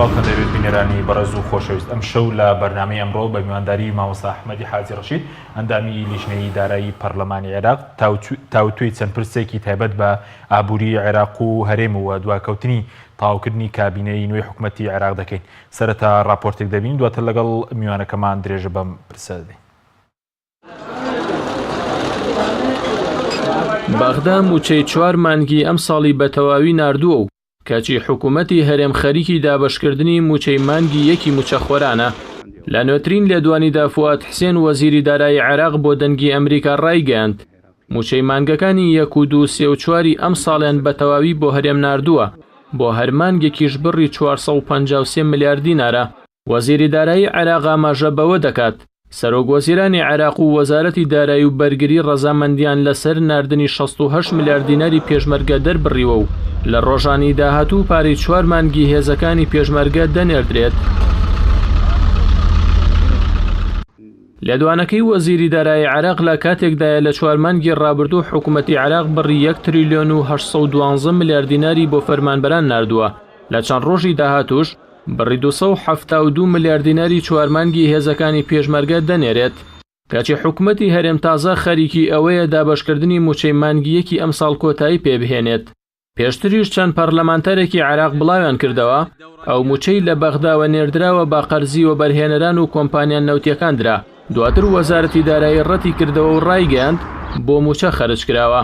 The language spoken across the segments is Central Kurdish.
سڵاوتان لێبێت بینەرانی بەڕێز و خۆشەویست ئەم شەو لە بەرنامەی ئەمڕۆ بە میوانداری مامۆستا ئەحمەدی حاجی ڕەشید ئەندامی لیژنەی دارایی پەرلەمانی عێراق تاوتوێی چەند پرسێکی تایبەت بە ئابووری عێراق و هەرێم و دواکەوتنی تەواوکردنی کابینەی نوێی حکومەتی عێراق دەکەین. سەرەتا ڕاپۆرتێک دەبینین دواتر لەگەڵ میوانەکەمان درێژە بەم پرسە دەدەین. بەغدا مووچەی چوار مانگی ئەمساڵی بە تەواوی ناردووە و کەچی حکوومەتی هەرێم خەریکی دابەشکردنی مووچەی مانگی یەکی مووچەخۆرانە. لە نوێترین لێدوانیدا فوئاد حسێن وەزیری دارایی عێراق بۆ دەنگی ئەمریکا ڕایگەیاند، مووچەی مانگەکانی یەک و دوو، سێ و چواری ئەمساڵیان بە تەواوی بۆ هەرێم ناردووە، بۆ هەر مانگێکیش بڕی 453 ملیار دینارە. وەزیری دارایی عێراق ئاماژە بەوە دەکات، سەرۆک وەزیرانی عێراق و وەزارەتی دارایی و بەرگری ڕەزامەندیان لەسەر ناردنی 68 ملیار دیناری پێشمەرگە دەربڕیوە و لە ڕۆژانی داهاتوو پارەی چوار مانگی هێزەکانی پێشمەرگە دەنێردرێت. لێدوانەکەی وەزیری دارایی عێراق لە کاتێکدایە لە چوار مانگی ڕابردوو حکومەتی عێراق بڕی یەک تریلیۆن و 812 ملیار دیناری بۆ فەرمانبەران ناردووە، لە چەند ڕۆژی داهاتووش بڕی 272 ملیار دیناری چوار مانگی هێزەکانی پێشمەرگە دەنێرێت. کەچی حکومەتی هەرێم تازە خەریکی ئەوەیە دابەشکردنی مووچەی مانگی یەکی ئەمساڵ کۆتایی پێبهێنێت. پێشتریش چەند پەرلەمانتارێکی عێراق بڵاویان کردەوە، ئەو مووچەی لە بەغداوە نێردراوە بە قەرزی وەبەرهێنەران و کۆمپانیا نەوتییەکان درا، دواتر وەزارەتی دارایی ڕەتی کردەوە و ڕایگەیاند، بۆ مووچە خەرج کراوە.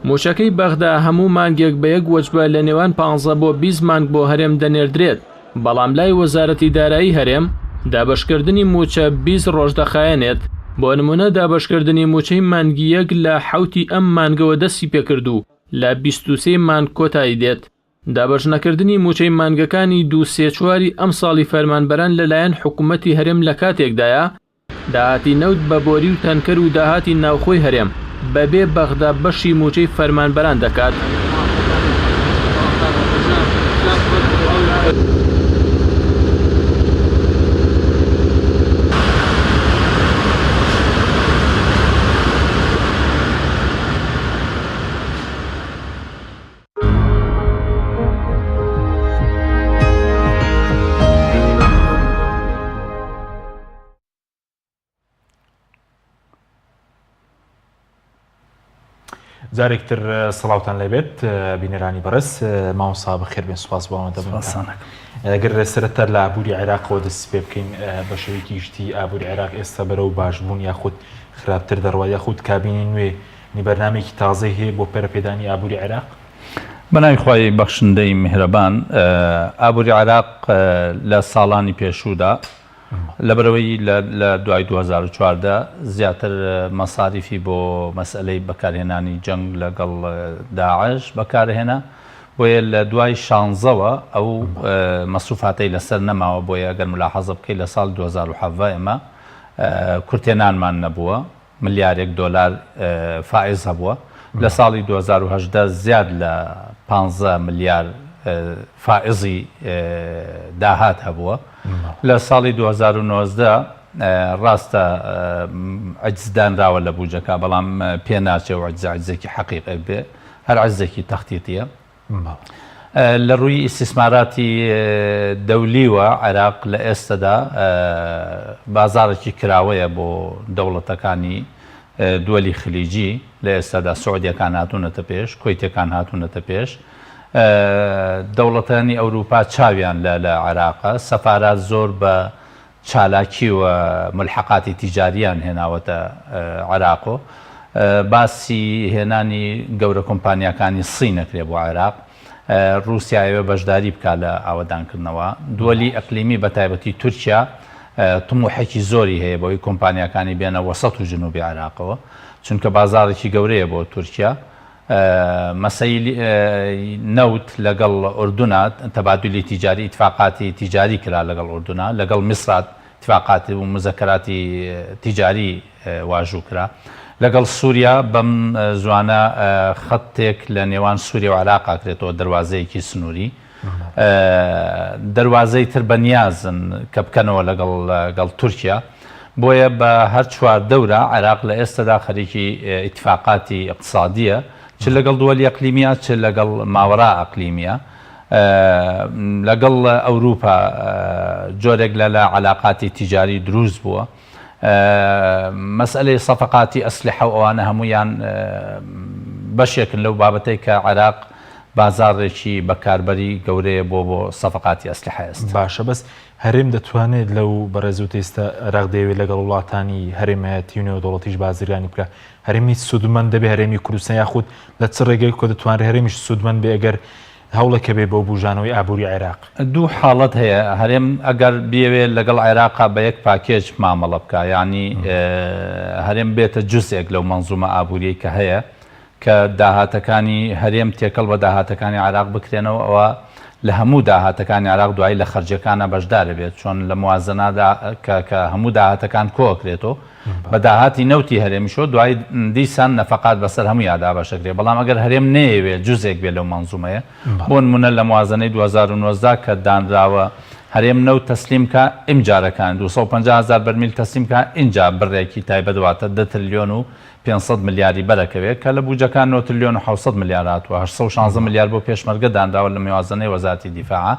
مووچەکەی بەغدا هەموو مانگێک بە یەک وەجبە لە نێوان پانزە بۆ 20 مانگ بۆ هەرێم دەنێردرێت، بەڵام لای وەزارەتی دارایی هەرێم دابەشکردنی مووچە 20 ڕۆژ دەخایەنێت، بۆ نموونە دابەشکردنی مووچەی مانگی یەک لە حەوتی ئەم مانگەوە دەستی پێکرد و لە 23 مانگ کۆتایی دێت. دابەشنەکردنی مووچەی مانگەکانی دوو سێ چواری ئەمساڵی فەرمانبەران لەلایەن حکومەتی هەرێم لەکاتێکدایە، داهاتی نەوت بە بۆری و تەنکەر و داهاتی ناوخۆی هەرێم بەبێ بەغدا بەشی مووچەی فەرمانبەران دەکات. جارێک تر سڵاوتان لێبێت بینەرانی بەڕێز مامۆستا بەخێر بێن سوپاس بۆ ئامادەبوونتان گەر سەرەتا لە ئابووری عێراقەوە دەست پێ بکەین بە شێوەیەکی گشتی ئابووری عێراق ئێستا بەرەو باشبوون یاخود خراپتر دەڕوا یاخود کابینی نوێ نی بەرنامەیەکی تازەی هەیە بۆ پەرەپێدانی ئابووری عێراق؟ بەناوی خوای بەخشندەی میهرەبان ئابووری عێراق لە ساڵانی پێشوودا لەبەرئەوەی لە دوای 2014 زیاتر مەساریفی بۆ مەسئەلەی بەکارهێنانی جەنگ لەگەڵ داعش بەکارهێنا بۆیە لە دوای شانزەوە ئەو مەسروفاتەی لەسەر نەماوە بۆیە ئەگەر ملاحەزە بکەیت لە ساڵی 2017 ئێمە کورتهێنانمان نەبووە ملیارێک دۆلار فائز هەبووە، لە ساڵی 2018 زیاد لە پانزە ملیار فائزی داهات هەبووە، لە ساڵی 2019 ڕاستە عجز دانراوە لە بوجەکە بەڵام پێ ناچێ و عجزە عجزێکی حەقیقی بێ هەر عجزێکی تەختیتیە. لە ڕووی ئیستیسماراتی دەولیوە عێراق لە ئێستەدا بازاڕێکی کراوەیە بۆ دەوڵەتەکانی دووەلی خلیجی، لە ئێستادا سعودیەکان هاتوونەتە پێش، کۆیتەکان هاتوونەتە پێش، دەوڵەتانی ئەوروپا چاویان لە عێراقە، سەفارات زۆر بە چالاکی و مولحەقاتی تیجارییان هێناوەتە عێراق و باسی هێنانی گەورە کۆمپانیاکانی سین ئەکرێ بۆ عێراق. ڕووسیا ئەیەوێ بەشداری بکا لە ئاوەدانکردنەوە. دووەلی ئەقلیمی بە تایبەتی تورکیا تموحێکی زۆری هەیە بەوەی کۆمپانیاکانی بێنە وەسەت و جنوبی عێراقەوە چونکە بازاڕێکی گەورەیە بۆ تورکیا. مەسەیلی نەوت لەگەڵ ئوردونا تەبادولی تیجاری ئیتفاقاتی تیجاری کرا لەگەڵ ئوردونا لەگەڵ میسرا ئیتفاقات و مزەکەراتی تیجاری واژوو کرا لەگەڵ سووریا بەم زوانە خەتێک لە نێوان سووریا و عێراق ئاکرێتەوە دەروازەیەکی سنووری دەروازەی تر بەنیازن کە بکەنەوە لەگەڵ لەگەڵ تورکیا بۆیە بە هەر چواردەورا عێراق لە ئێستەدا خەریکی ئیتفاقاتی ئیقتسادیە چ لەگەڵ دووەلی ئەقلیمیە چ لەگەڵ ماوەرا ئەقلیمیە. لەگەڵ ئەوروپا جۆرێک لە لە عەلاقاتی تیجاری دروست بووە. مەسئەلەی سەفەقاتی ئەسلحە و ئەوانە هەموویان بەشێکن لەو بابەتەی کە عێراق بازاڕێکی بەکاربەری گەورەیە بۆ بۆ سەفەقاتی ئەسلحە ئێستا. باشە بەس هەرێم دەتوانێت لەو بەڕێز وتە ئێستا عێراق دەیەوێت لەگەڵ وڵاتانی هەرێمایەتی و نێودەوڵەتیش بازرگانی بکا هەرێمی سوودمەند دەبێ هەرێمی کوردستان یاخود لە چ ڕێگەیەک دەتوانرێت هەرێمیش سوودمەند بێ ئەگەر هەوڵێک هەبێ بۆ بوژانەوەی ئابووری عێراق؟ دوو حاڵەت هەیە، هەرێم ئەگەر بیەوێ لەگەڵ عێراقا بە یەک پاکێج مامەڵە بکا، یانی هەرێم بێتە جوزئێک لەو مەنزومە ئابووریەی کە هەیە، کە داهاتەکانی هەرێم تێکەڵ بە داهاتەکانی عێراق بکرێنەوە، ئەوا لە هەموو داهاتەکانی عێراق دوایی لە خەرجیەکانا بەشدارەبێت، چۆن لە موازەنادا کە کە هەموو داهاتەکان کۆئەکرێتەوە بە داهاتی نەوتی هەرێمیشەوە دوای دیسان نەفەقات بەسەر هەموویا دابەش ئەکرێ، بەڵام ئەگەر هەرێم نەیەوێ جوزێک بێ لەو مەنزومەیە، بۆ نمونە لە موازەنەی 2019 کە دانراوە هەرێم نەوت تەسلیم کا ئیمجارەکان 250 هەزار بەرمیل تەسلیم کا ئینجا بڕێکی تایبەت واتە دە ترلیۆن و 500 ملیاری بەرەکەوێ کە لە بوجەکان 9 ترلیۆن و 700 ملیار هاتووە 816 ملیار بۆ پێشمەرگە دانراوە لە موازەنەی وەزارەتی دیفاع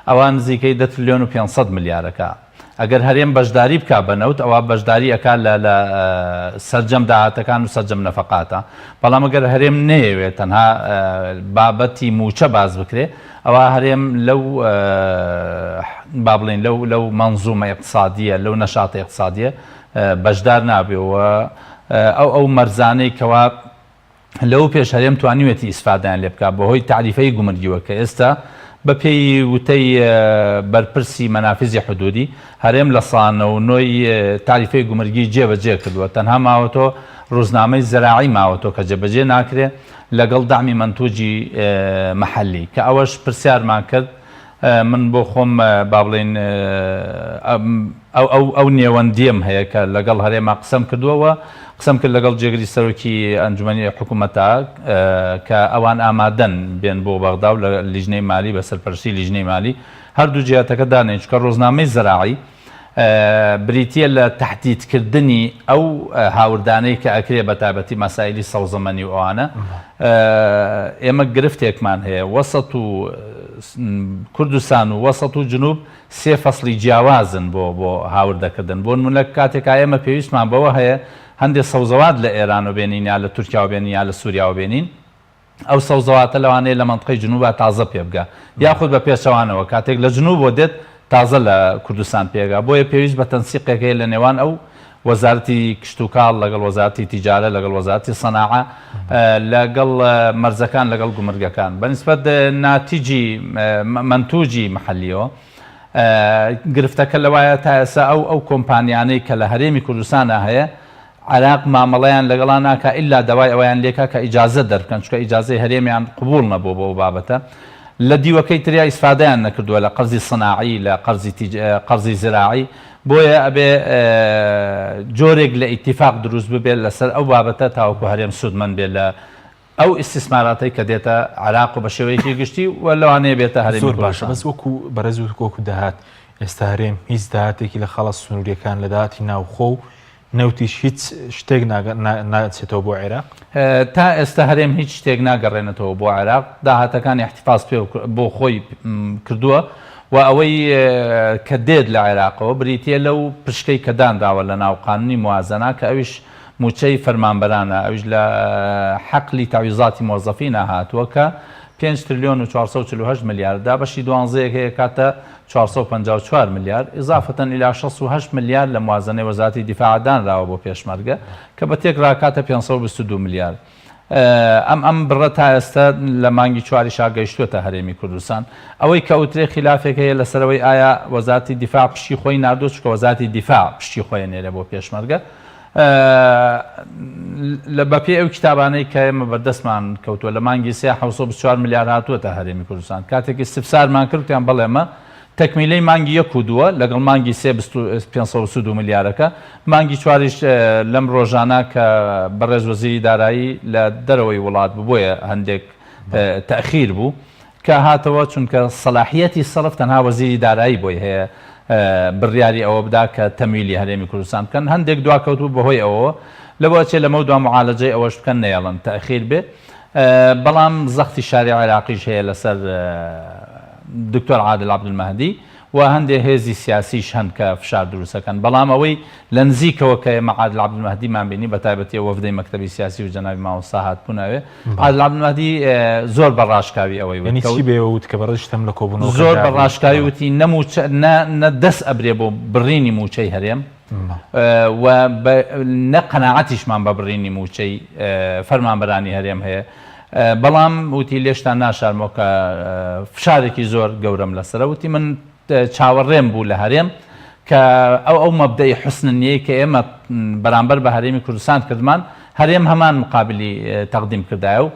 ئەوا نزیکەی دە ترلیۆن و 500 ملیارەکە. ئەگەر هەرێم بەشداری بکا بە نەوت ئەوا بەشداری ئەکا لە لە سەرجەم داهاتەکان و سەرجەم نەفەقاتە بەڵام ئەگەر هەرێم نەیەوێت تەنها بابەتی مووچە باس بکرێ ئەوا هەرێم لەو با بڵێین لەو لەو مەنزومە ئیقتسادیە لەو نەشاتە ئیقتسادیە بەشدار نابێ و ئەو ئەو مەرزانەی کەوا لەوە پێش هەرێم توانیوێتی ئیسفادەیان لێ بکات بەهۆی تەعریفەی گومرگیوە کە ئێستا بە پێی وتەی بەرپرسی مەنافزی حدودی هەرێم لە سا 99 ی تاریفەی گومرگی جێ بە جێ کردووە تەنها ماوەتۆ ڕوزنامەی زراعی ماوەتۆ کە جێ بەجێ ناکرێ لەگەڵ دەعمی مەنتوجی مەحەلی کە ئەوەش پرسیارمان کرد من بۆ خۆم با بڵێین ئەو ئەو ئەو نێوەندیەم هەیە کە لەگەڵ هەرێما قسەم کردووە و قسەم کرد لەگەڵ جێگری سەرۆکی ئەنجومەنی حکوومەتا کە ئەوان ئامادەن بێن بۆ بەغدا و لە لیژنەی مالی بە سەرپەرشتی لیژنەی مالی هەردوو جیهەتەکە دانێن چونکە ڕۆزنامەی زەراعی بریتییە لە تەحدیدکردنی ئەو هاوردانەی کە ئەکرێ بە تایبەتی مەسایلی سەوزەمەنی و ئەوانە. ئێمە گرفتێکمان هەیە وەسەت و کوردستان و وەسەت و جنوب سێ فەسڵی جیاوازن بۆ بۆ هاوردەکردن. بۆ نمونە کاتێکا ئێمە پێویستمان بەوە هەیە هەندێ سەوزەوات لە ئێرانەوە بێنین یا لە تورکیاوە بێنین یا لە سوریاوە بێنین، ئەو سەوزەواتە لەوانەیە لە مەنتقەی جنوبا تازە پێبگا یاخود بە پێچەوانەوە کاتێک لە جنوبەوە دێت تازە لە کوردستان پێگا بۆیە پێویست بە تەنسیقێک هەیە لە نێوان ئەو وەزارەتی کشتوکاڵ لەگەڵ وەزارەتی تیجارە لەگەڵ وەزارەتی سەناعە لەگەڵ مەرزەکان لەگەڵ گومرگەکان بە نیسبەت ناتیجی مەنتوجی محەلیەوە گرفتەکە لەوایە تا ئێستا ئەو ئەو کۆمپانیانەی کە لە هەرێمی کوردستانا هەیە عێراق مامەڵەیان لەگەڵا ناکا ئیلا داوای ئەوەیان لێکا کە ئیجازە دەربکەن چونکە ئیجازەی هەرێمیان قبوڵ نەبووە بۆ ئەو بابەتە لە دیوەکەی تریا ئیسفادەیان نەکردووە لە قەرزی سناعی لە قەرزی تیج قەرزی زراعی بۆیە ئەبێ جۆرێک لە ئیتیفاق دروست ببێت لەسەر ئەو بابەتە تاوەکو هەرێم سوودمەند بێت لە ئەو ئیستیسماراتەی کە دێتە عێراق و بە شێوەیەکی گشتی و لەوانەیە بێتە هەرێمی زۆر باشە کوردستان. بەس وەکو بەڕێز وت وەکو داهات ئێستا هەرێم هیچ داهاتێکی لە خاڵە سنووریەکان لە داهاتی ناوخۆ و نەوتیش هیچ شتێک ناچێتەوە بۆ عێراق؟ تا ئێستا هەرێم هیچ شتێک ناگەڕێنێتەوە بۆ عێراق، داهاتەکانی ئیحتیفاز پێ بۆ خۆی کردووە و ئەوەی کە دێت لە عێراقەوە بریتییە لەو پشکەی کە دانراوە لە ناو قانونی موازەنە کە ئەویش مووچەی فەرمانبەرانە ئەویش لە حەقلی تەعویزاتی مۆزەفینا هاتووە کە پێنج ترلیۆن و 448 ملیار دابەشی دوانزەیەک هەیە کاتە 454 ملیار ئیزافەتەن ئیلا 68 ملیار لە موازەنەی وەزارەتی دیفاع دانراوە بۆ پێشمەرگە کە بە تێکڕا کاتە 522 ملیار ئەم ئەم بڕە تا ئێستا لە مانگی چواریشا گەیشتووەتە هەرێمی کوردستان. ئەوەی کە ئەوترێ خیلافێک هەیە لەسەر ئەوەی ئایا وەزارەتی دیفاع پشکی خۆی ناردووە چونکە وەزارەتی دیفاع پشکی خۆی ئەنێرێ بۆ پێشمەرگە لە بەپێی ئەو کتابانەی کە ئێمە بەردەستمان کەوتووە لە مانگی سێ 724 ملیار هاتووەتە هەرێمی کوردستان کاتێک ئیستفسارمان کرد وتیان بەڵێ ئەمە تەکمیلەی مانگی یەک و دووە لەگەڵ مانگی سێ 522 ملیارەکە مانگی چواریش لەم ڕۆژانە کە بەڕێز وەزیری دارایی لە دەرەوەی وڵات بوو بۆیە هەندێک تەئخیر بوو کە هاتەوە چونکە سەلاحیەتی سەرف تەنها وەزیری دارایی بۆی هەیە بڕیاری ئەوە بدا کە تەمویلی هەرێمی کوردستان بکەن هەندێک دواکەوت بوو بەهۆی ئەوەوە لەوە ئەچێ لەمەودوا معالەجەی ئەوەش بکەن نەیەڵن تەئخیر بێ بەڵام زەختی شاری عێراقیش هەیە لەسەر. دکتۆر عادل عەبدولمەهدی و هەندێ هێزی سیاسیش هەن کە فشار دروست ئەکەن بەڵام ئەوەی لە نزیکەوە کە ئێمە عادل عەبدولمەهدیمان بینی بە تایبەتی ئەو وەفدەی مەکتەبی سیاسی و جەنابی مامۆستا هاتبوون ئەوێ عادل عەبدولمەهدی زۆر بە ڕاشکاوی ئەوەی وت یانی کە چی بە ئێوە وت کە بەڕێزیشت هەم لە کۆبوونەوەکە زۆر بە دابووی؟ ڕاشکاوی بەڵێ. وتی نە مووچە نە نە دەست ئەبرێ بۆ بڕینی مووچەی هەرێم و بە نە قەناعەتیشمان بە بڕینی مووچەی فەرمانبەرانی هەرێم هەیە بەڵام وتی لێشتان ناشارمەوە کە فشارێکی زۆر گەورەم لەسەرە وتی من چاوەڕێم بوو لە هەرێم کە ئەو ئەو مەبدەئی حسن نیەی کە ئێمە بەرامبەر بە هەرێمی کوردستان کردمان هەرێم هەمان مقابلی تەقدیم کردایە و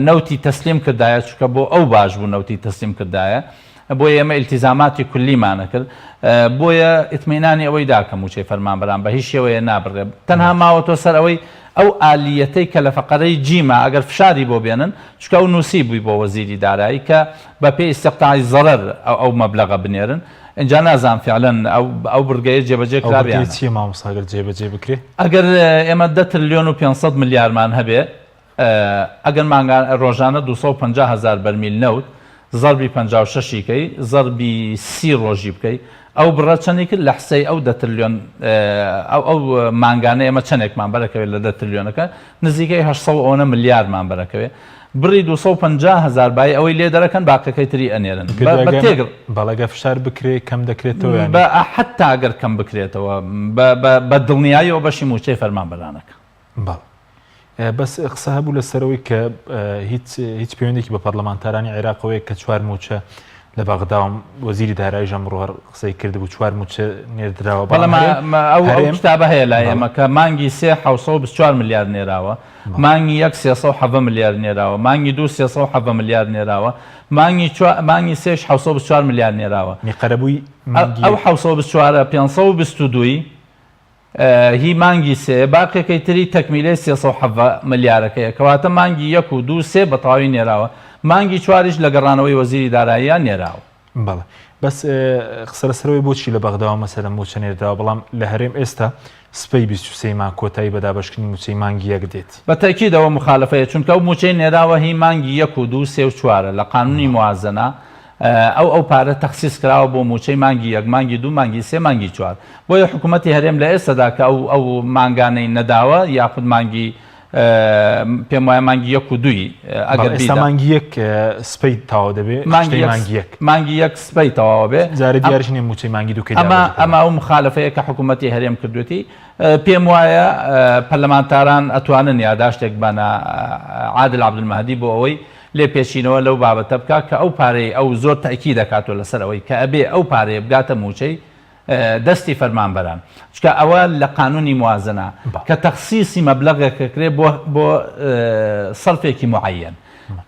نەوتی تەسلیم کردایە چونکە بۆ ئەو باش بوو نەوتی تەسلیم کردایە بۆیە ئێمە ئیلتیزاماتی کولیمان ئەکرد بۆیە ئیتمینانی ئەوەی دا کە مووچەی فەرمانبەران بە هیچ شێوەیە نابڕێ تەنها ماوەتەوە سەر ئەوەی ئەو ئالیەتەی کە لە فەقەرەی جیمە ئەگەر فشاری بۆ بێنن چونکە ئەو نووسی بووی بۆ وەزیری دارایی کە بە پێی ئیستقتاعی زەرەر ئەو ئەو مەبلەغە بنێرن ئینجا نازانم فعلەن ئەو ئەو بڕگەیە جێبەجێ ئەو کرابێ بڕگەیە یان نا. چییە مامۆستا گەر جێبەجێ بکرێ؟ ئەگەر ئێمە دە ترلیۆن و 500 ملیارمان هەبێ ئەگەر مانگانە ڕۆژانە 250 هەزار بەرمیل نەوت زەربی 56 ی کەی زەربی 30 ڕۆژی بکەی ئەو بڕە چەنی کرد لە حسەی ئەو دە ترلیۆن ئەو ئەو مانگانە ئێمە چەنێکمان بەرەکەوێت لە دە ترلیۆنەکە نزیکەی 800 ئەوەنە ملیارمان بەرەکەوێت بڕی 250 هەزار بای ئەوەی لێ دەرەکەن باقەکەی تری ئەنێرن بە تێگڕ بەڵێ گەر فشار بکرێ کەم دەکرێتەوە یان بە حتا گەر کەم بکرێتەوە بە دڵنیاییەوە بەشی مووچەی فەرمانبەرانەکە. بەڵێ بەس قسە هەبوو لەسەرەوەی کە هیچ هیچ پەیوەندێکی بە پەرلەمانتارانی عێراقەوەیە کە چوار مووچە لە بەغدا و وەزیری داراییش ئەمڕۆ هەر قسەی کردبوو چوار مووچە نێردراوە بەڵام ئەو کتابە هەیە لای ئێمە کە مانگی سێ 724 ملیار نێراوە مانگی یەک 317 ملیار نێراوە مانگی دوو 317 ملیار نێراوە مانگی مانگی سێش 724 ملیار نێراوە قەرەبووی ئەو 724 522 هی مانگی سێیە، باقیەکەی تری تەکمیلەی 317 ملیارەکەیە، کەواتە مانگی یەک و دوو سێ بەتەواوی نێراوە، مانگی چواریش لە گەڕانەوەی وەزیری داراییە نێراوە. بەڵێ بەس قسە لەسەرەوەی بۆچی لە بەغداوە مەسەلەن مووچە نێردراوە بەڵام لە هەرێم ئێستا سبەی 23 مانگ کۆتایی بە دابەشکردنی مووچەی مانگی یەک دێت. بە تەئکید ئەوە موخالەفەیە چونکە ئەو مووچەی نێراوە هی مانگی یەک و دوو سێ و چوارە لە قانونی موازەنە ئەو ئەو پارە تەخسیس کراوە بۆ مووچەی مانگی یەک، مانگی دوو، مانگی سێ، مانگی چوار. بۆیە حکوومەتی هەرێم لە ئێستەدا کە ئەو ئەو مانگانەی نەداوە یاخود مانگی پێم وایە مانگی یەک و دووی ئەگەر بەڵێ ئێستا بیدا. مانگی یەک سبەی تەواو دەبێ مانگی خشتەی یەک مانگی یەک. مانگی یەک سبەی تەواو بێ. جارێ ئەم دیاریش نییە مووچەی مانگی دوو کەی ئەمە دابەش ئەمە دەکرێ. ئەو موخالەفەیە کە حکوومەتی هەرێم کردوویەتی. پێم وایە پەرلەمانتاران ئەتوانن یاداشتێک بەنە عادل عەبدولمەهدی بۆ ئەوەی لێپێچینەوە لەو بابەتە بکا کە ئەو پارەی ئەو زۆر تەئکید ئەکاتەوە لەسەر ئەوەی کە ئەبێ ئەو پارەیە بگاتە مووچەی دەستی فەرمانبەران چونکە ئەوە لە قانونی موازنە کە تەخسیسی مەبلەغێک ئەکرێ بۆ بۆ سەرفێکی موعەیەن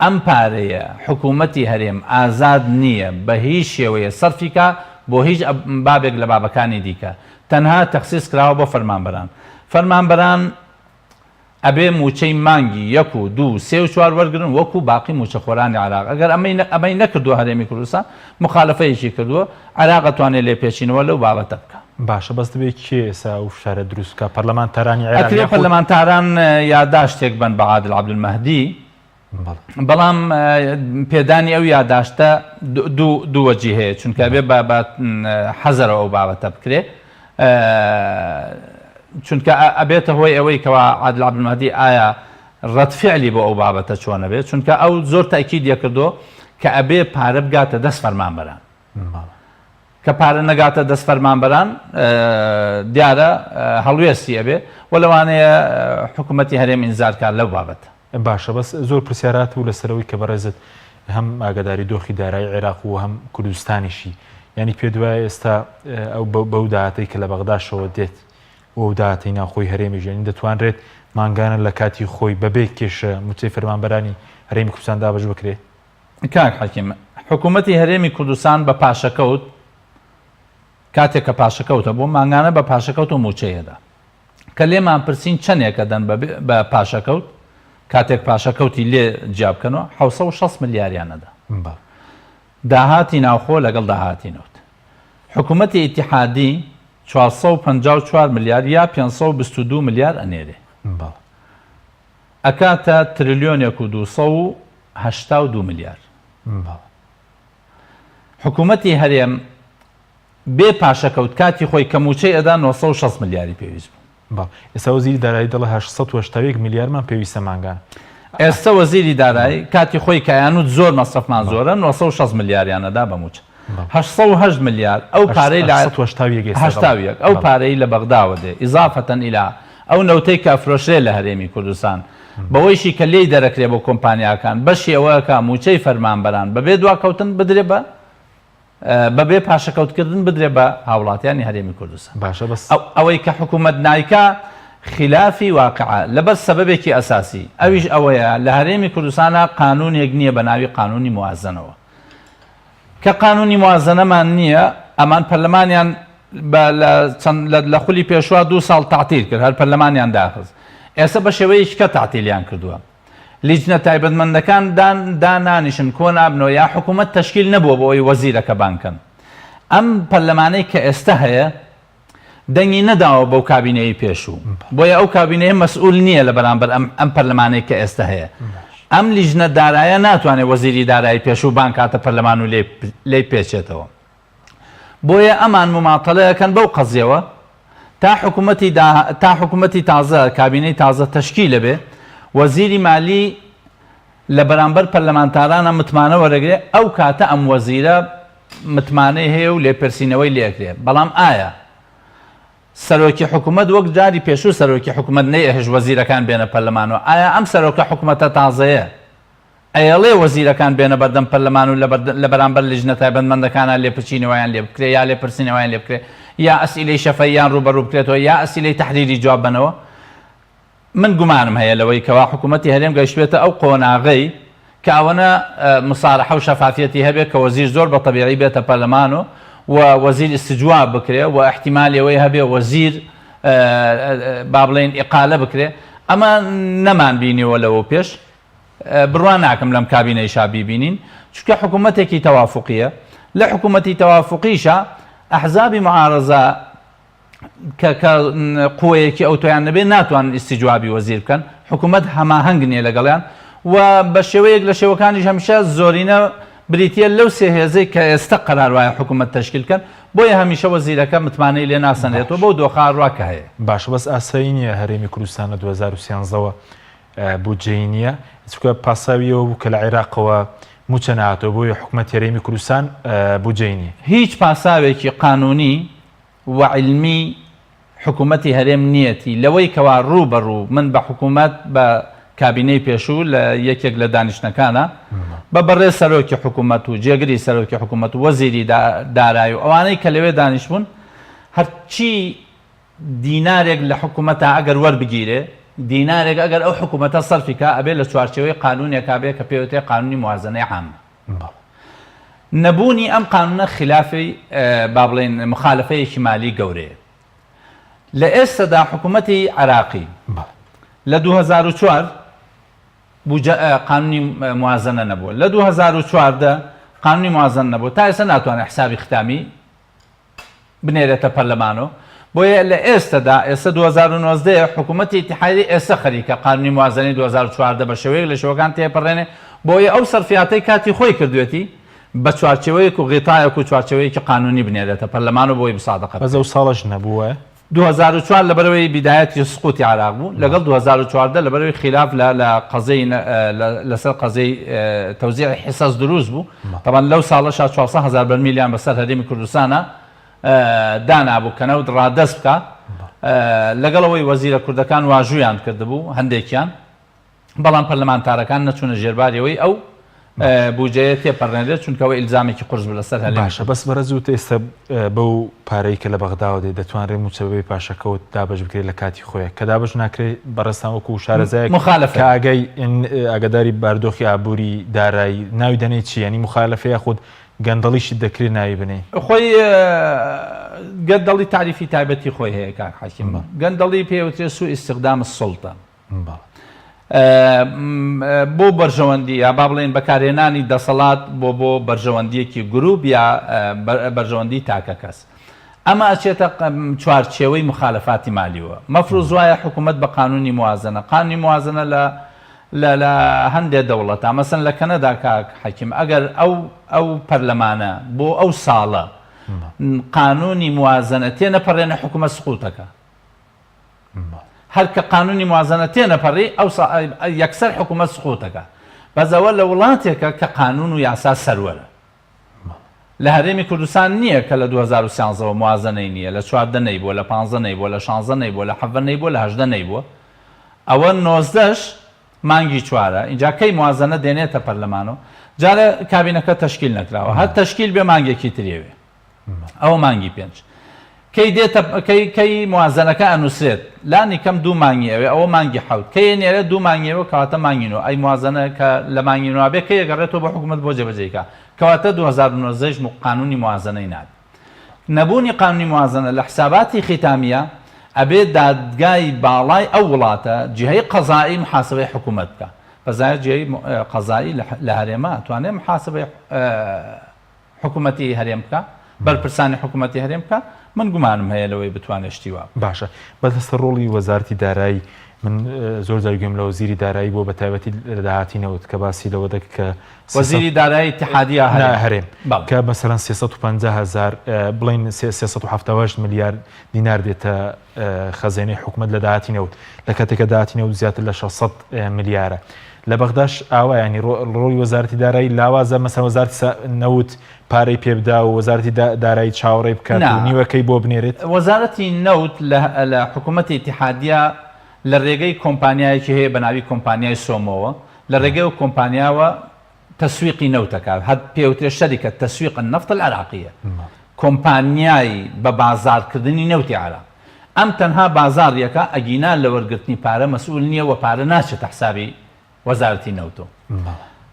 ئەم پارەیە حکوومەتی هەرێم ئازاد نییە بە هیچ شێوەیە سەرفی کا بۆ هیچ بابێک لە بابەکانی دیکە تەنها تەخسیس کراوە بۆ فەرمانبەران فەرمانبەران ئەبێ مووچەی مانگی یەک و دوو و سێ و چوار وەرگرن وەکو باقی مووچەخۆرانی عێراق ئەگەر ئەمەی ئەمەی نەکردووە هەرێمی کوردستان موخالەفەیەکی کردووە عێراق ئەتوانێ لێپێچینەوە لەو بابەتە بکا. باشە بەس دەبێ کێ ئێستا ئەو فشارە دروست بکا پەرلەمانتارانی عێراق ئەکرێ یاخود. پەرلەمانتاران یاداشتێک بەن بە عادل عەبدولمەهدی بەڵام پێدانی ئەو یاداشتە دوو وەجی هەیە چونکە بێ بە حەزەرەوە ئەو بابەتە بکرێ چونکە ئەبێتە هۆی ئەوەی کەوا عادل عەبدولمەهدی ئایا ڕەد فعلی بۆ ئەو بابەتە چۆنە بێت چونکە ئەو زۆر تاکید یەکردو کە ئەبێ پارە بگاتە دەست فەرمانبەران کە پارە نەگاتە دەست فەرمانبەران دیارە هەڵوێستی ئەبێ و لەوانەیە حکوومەتی هەرێم ئینزار کات لەو بابەتە. باشە بەس زۆر پرسیار هاتبوو لەسەر ئەوەی کە بەڕێزت هەم ئاگاداری دۆخی دارایی عێراق و هەم کوردستانیشی یانی پێت وایە ئێستا ئەو بەو داهاتەی کە لە بەغداشەوە دێت و ئەو داهاتەی ناوخۆی هەرێمیش یانی دەتوانرێت مانگانە لە کاتی خۆی بەبێ کێشە مووچەی فەرمانبەرانی هەرێمی کوردستان دابەش بکرێت؟ کاک حەکیم، حکوومەتی هەرێمی کوردستان بە پاشەکەوت، کاتێک کە پاشەکەوتە بۆ مانگانە بە پاشەکەوت و مووچەی ئەدا. کە لێمان پرسین چەنێک ئەدەن بە پاشەکەوت، کاتێک پاشەکەوتی لێ جیا بکەنەوە، 760 ملیاریان ئەدا. داهاتی ناوخۆ لەگەڵ داهاتی نەوت. حکوومەتی ئیتیحادی 454 ملیار یا 522 ملیار ئەنێرێ. ئەکاتە ترلیۆنێک و 282 ملیار. حکوومەتی هەرێم بێ پاشەکەوت کاتی خۆی کە مووچەی ئەدا 960 ملیاری پێویست بوو. بەڵێ. ئێستا وەزیری دارایی دەڵێ 881 ملیارمان پێویستە مانگانە. ئێستا وەزیری دارایی کاتی خۆی کە ئەیانوت زۆر مەسرەفمان زۆرە 960 ملیاریان ئەدا بە مووچە. 808 ملیار ئەو پارەی لە 881 ئێستا دەڵێ. 81 ئەو پارەی لە بەغداوە دێ ئیزافەتەن ئیلا ئەو نەوتەی کە ئەفرۆشرێ لە هەرێمی کوردستان بەوەیشی کە لێی دەرەکرێ بۆ کۆمپانیاکان بەشی ئەوە ئەکا مووچەی فەرمانبەران بەبێ دواکەوتن بدرێ بە بەبێ پاشەکەوتکردن بدرێ بە هاوڵاتیانی هەرێمی کوردستان. باشە بەس. ئەوەی کە حکوومەت نایکا خیلافی واقعە لەبەر سەبەبێکی ئەساسی ئەویش ئەوەیە لە هەرێمی کوردستانا قانوونێک نییە بە ناوی قانوونی موازەنەوە. کە قانوونی موازەنەمان نییە ئەمان پەرلەمانیان بە لە چەند لە خولی پێشوا دوو ساڵ تەعتیل کرد هەر پەرلەمانیان داخست ئێستا بە شێوەیەکی کە تەعتیلیان کردووە. لیجنە تایبەتمەندەکان دان دانانیشن کۆنابنەوە یا حکوومەت تەشکیل نەبووە بۆ ئەوەی وەزیرەکە بانگ کەن. ئەم پەرلەمانەی کە ئێستە هەیە دەنگی نەداوە بەو کابینەیەی پێشوو. بۆیە ئەو کابینەیە مەسئول نییە لە بەرامبەر ئەم ئەم پەرلەمانەی کە ئێستە هەیە. ئەم لیژنە دارایە ناتوانێت وەزیری دارایی پێشوو بانگ کاتە پەرلەمان و لێی لێی پێچێتەوە. بۆیە ئەمان موماتەلە ئەکەن بەو قەزیەوە تا حکومەتی دا تا حکومەتی تازە کابینەی تازە تەشکیل ئەبێ وەزیری مالی لە بەرامبەر پەرلەمانتارانە متمانە وەرەگرێ ئەو کاتە ئەم وەزیرە متمانەی هەیە و لێپرسینەوەی لێ ئەکرێ بەڵام ئایا سەرۆکی حکومەت وەک جاری پێشوو سەرۆکی حکومەت نەیئەهێشت وەزیرەکان بێنە پەرلەمانەوە ئایا ئەم سەرۆکە حکومەتە تازەیە ئەیەڵێ وەزیرەکان بێنە بەردەم پەرلەمان و لە بەرامبەر لیژنە تایبەتمەندەکانا لێپچینەوەیان لێ بکرێ یا لێپرسینەوەیان لێ بکرێ یا ئەسئیلەی شەفەییان ڕووبەڕوو بکرێتەوە یا ئەسئیلەی تەحریری جواب بەنەوە؟ من گومانم هەیە لەوەی کەوا حکوومەتی هەرێم گەیشتبێتە ئەو قۆناغەی کە ئەوەنە مسارەحە و شەفافیەتی هەبێ کە وەزیر زۆر بە تەبیعی بێتە پەرلەمان و و وەزیر ئیستجواب بکرێ و ئیحتیمالی ئەوەی هەبێ وەزیر با بڵێین ئیقالە بکرێ ئەمە نەمان بینیوە لەوە پێش. بڕوا ناکەم لەم کابینەیشا بیبینین، چونکە حکوومەتێکی تەوافوقییە، لە حکوومەتی تەوافوقیشا ئەحزابی معارەزە کە کە قوەیەکی ئەوتۆیان نەبێ ناتوانن ئیستیجوابی وەزیر بکەن، حکوومەت هەماهەنگ نییە لەگەڵیان و بە شێوەیەک لە شێوەکانیش هەمیشە زۆرینە بریتییە لەو سێ هێزەی کە ئێستە قەرار وایە حکوومەت تەشکیل بکەن، بۆیە هەمیشە وەزیرەکە متمانەی لێ ناسەنرێتەوە بەو دۆخە ڕوا کە هەیە. باشە بەس ئاسایی نییە هەرێمی کوردستان لە 2013 وە بودجەی نییە، چونکە پاساوی ئەوە بوو کە لە عێراقەوە مووچە نەهاتەوە، بۆیە حکومەتی هەرێمی کوردستان بودجەی نییە. هیچ پاساوێکی قانونی و عیلمی حکومەتی هەرێم نییەتی لەوەی کەوا ڕوو بە ڕوو من بە حکومەت بە کابینەی پێشوو لە یەکێک لە دانیشتنەکانا بە بەڕێز سەرۆکی حکومەت و جێگری سەرۆکی حکومەت و وەزیری دارایی و ئەوانەی کە لەوێ دانیشتبوون هەرچی دینارێک لە حکومەتا ئەگەر وەربگیرێ، دینارێک ئەگەر ئەو حکومەتە سەرفی کا ئەبێ لە چوارچێوەی قانونێکا بێ کە پێی وترێ قانونی موازەنەی عامە. نەبوونی ئەم قانونە خلافی با بڵێین مخالفەیەکی مالی گەورەیە. لە ئێستەدا حکومەتی عێراقی لە 2004 بوجە قانونی موازەنە نەبووە. لە 2014 قانونی موازەنە نەبووە. تا ئێستا ناتوانێ حسابی ختامی بنێرێتە پەرلەمانۆ، بۆیە لە ئێستەدا، ئێستە 2019 یە، حکوومەتی ئیتیحادی ئێستە خەریکە قانونی موازەنەی 2014 بە شێوەیەک لە شێوەکان تێپەڕێنێ، بۆیە ئەو سەرفیاتەی کاتی خۆی کردوێتی بە چوارچێوەیەک و غیتایەک و چوارچێوەیەکی قانونی بنێرێتە پەرلەمان و بۆی مسادقە بەس بکرێت. ئەو ساڵەش نەبوو وایە؟ 2004 لەبەرئەوەی بیدایەتی سقوتی عێراق بوو، لەگەڵ 2014 لەبەرئەوەی خیلاف لە لە قەزیەی لەسەر قەزیەی تەوزیعی حیسەس دروست بوو، تەبعەن لەو ساڵەشا 400 هەزار بەرمیلیان بەسەر هەرێمی کوردستانا دانابوو کە نەوت ڕادەست بکا، لەگەڵ ئەوەی وەزیرە کوردەکان واژوویان کردبوو هەندێکیان، بەڵام پەرلەمانتارەکان نەچوونە ژێرباری ئەوەی ئەو بوجەیە تێپەڕێنرێت چونکە ئەوە ئیلزامێکی قورس بوو لەسەر هەرێمی باشە بەس بەڕێز وتە ئێستا بەو پارەی کە لە بەغداوە دێت دەتوانرێت مووچە بەبێ پاشەکەوت دابەش بکرێت لە کاتی خۆیە کە دابەش ناکرێت بەڕێزتان وەکو شارەزایەک مخالفە کە ئاگای ئاگاداری باردۆخی ئابووری دارایی ناوی دەنێی چی یانی مخالفە یاخود گەندەڵیشت دەکرێت ناوی بنێی؟ خۆی گەندەڵی تاریفی تایبەتی خۆی هەیە کاک حەکیم گەندەڵی پێوترێ سوء استخدام السلطە بۆ بەرژەوەندی یا با بڵێین بەکارهێنانی دەسەڵات بۆ بۆ بەرژەوەندیەکی گروپ یا بەرژەوەندی تاکەکەس ئەمە ئەچێتە چوارچێوەی مخالفاتی مالیوە مەفروز وایە حکوومەت بە قانونی موازنە قانونی موازنە لە لە لە هەندێ دەوڵەتا مەسەن لە کەنەدا کاک حەکیم ئەگەر ئەو ئەو پەرلەمانە بۆ ئەو ساڵە قانونی موازنە تێنەپەڕێنە حکوومەت سقوتەکە هەر کە قانونی موازنە تێنەپەڕی ئەو یەکسەر حکوومەت سقوتەکە بەس ئەوە لە وڵاتێکە کە قانون و یاسا سەروەرە لە هەرێمی کوردستان نییە کە لە 2013 وە موازنەی نییە لە 14 نەیبووە لە 15 نەیبووە لە 16 نەیبووە لە 17 نەیبووە لە 18 نەیبووە ئەوە نۆزدەش مانگی چوارە ئینجا کەی موازنە دێنێتە پەرلەمانەوە جارێ کابینەکە تەشکیل نەکراوە هەر تەشکیل بێ مانگێکی تریەوێ ئەوە مانگی پێنج کەی دێتە کەی کەی موازنەکە ئەنووسرێت لانی کەم دوو مانگی ئەوێ ئەوە مانگی حەوت کەی نێرە دوو مانگیەوە کەواتە مانگی نۆ ئەی موازنە کە لە مانگی نۆ بێ کەی ئەگەڕێتەوە بۆ حکوومەت بۆ جێبەجێی کا کەواتە 2019 یش قانونی موازنەی نابێ نەبوونی قانونی موازنە لە حساباتی ختامیە ئەبێ دادگای باڵای ئەو وڵاتە جیهەی قەزائی محاسبەی حکوومەت بکا بەزایە جیهەی قەزائی لە هەرێمە ئەتوانێ محاسبەی حکوومەتی هەرێم بکا بەرپرسانی حکوومەتی هەرێم بکا من گومانم هەیە لەوەی بتوانێ شتی وا بکا. باشە بەس لەسەر ڕۆڵی وەزارەتی دارایی من زۆر جار گوێم لە وەزیری دارایی بووە بە تایبەتی لە داهاتی نەوت کە باسی لەوە دەکرد کە وەزیری دارایی ئیتیحادی یا هەرێم؟ هەرێم کە مەسەلەن 350 هەزار بڵێین 378 ملیار دینار دێتە خەزێنەی حکومەت لە داهاتی نەوت لە کاتێک کە داهاتی نەوت زیاتر لە 600 ملیارە لە بەغداش ئاوا ینی ڕۆڵی وەزارەتی دارایی لاوازە مەسە وەزارەتی نەوت پارەی پێبدا و وەزارەتی دارایی چاوەڕێی بکات و نیوەکەی بۆ بنێرێت؟ وەزارەتی نەوت لە حکوومەتی ئیتیحادیە لە رێگەی کۆمپانیایەکی هەیە بە ناوی کۆمپانیای سۆمۆوە، لە رێگەی ئەو کۆمپانیاوە تەسویقی نەوت ئەکات، هەر پێوترێ شەریکە تەسویق النفط العراقیە، کۆمپانیای بە بازاڕکردنی نەوتی عێراق. ئەم تەنها بازاڕیەکە، ئەگینا لە وەرگرتنی پارە مەسئول نییە و پارە ناچێتە حسابی وەزارەتی نەوتۆ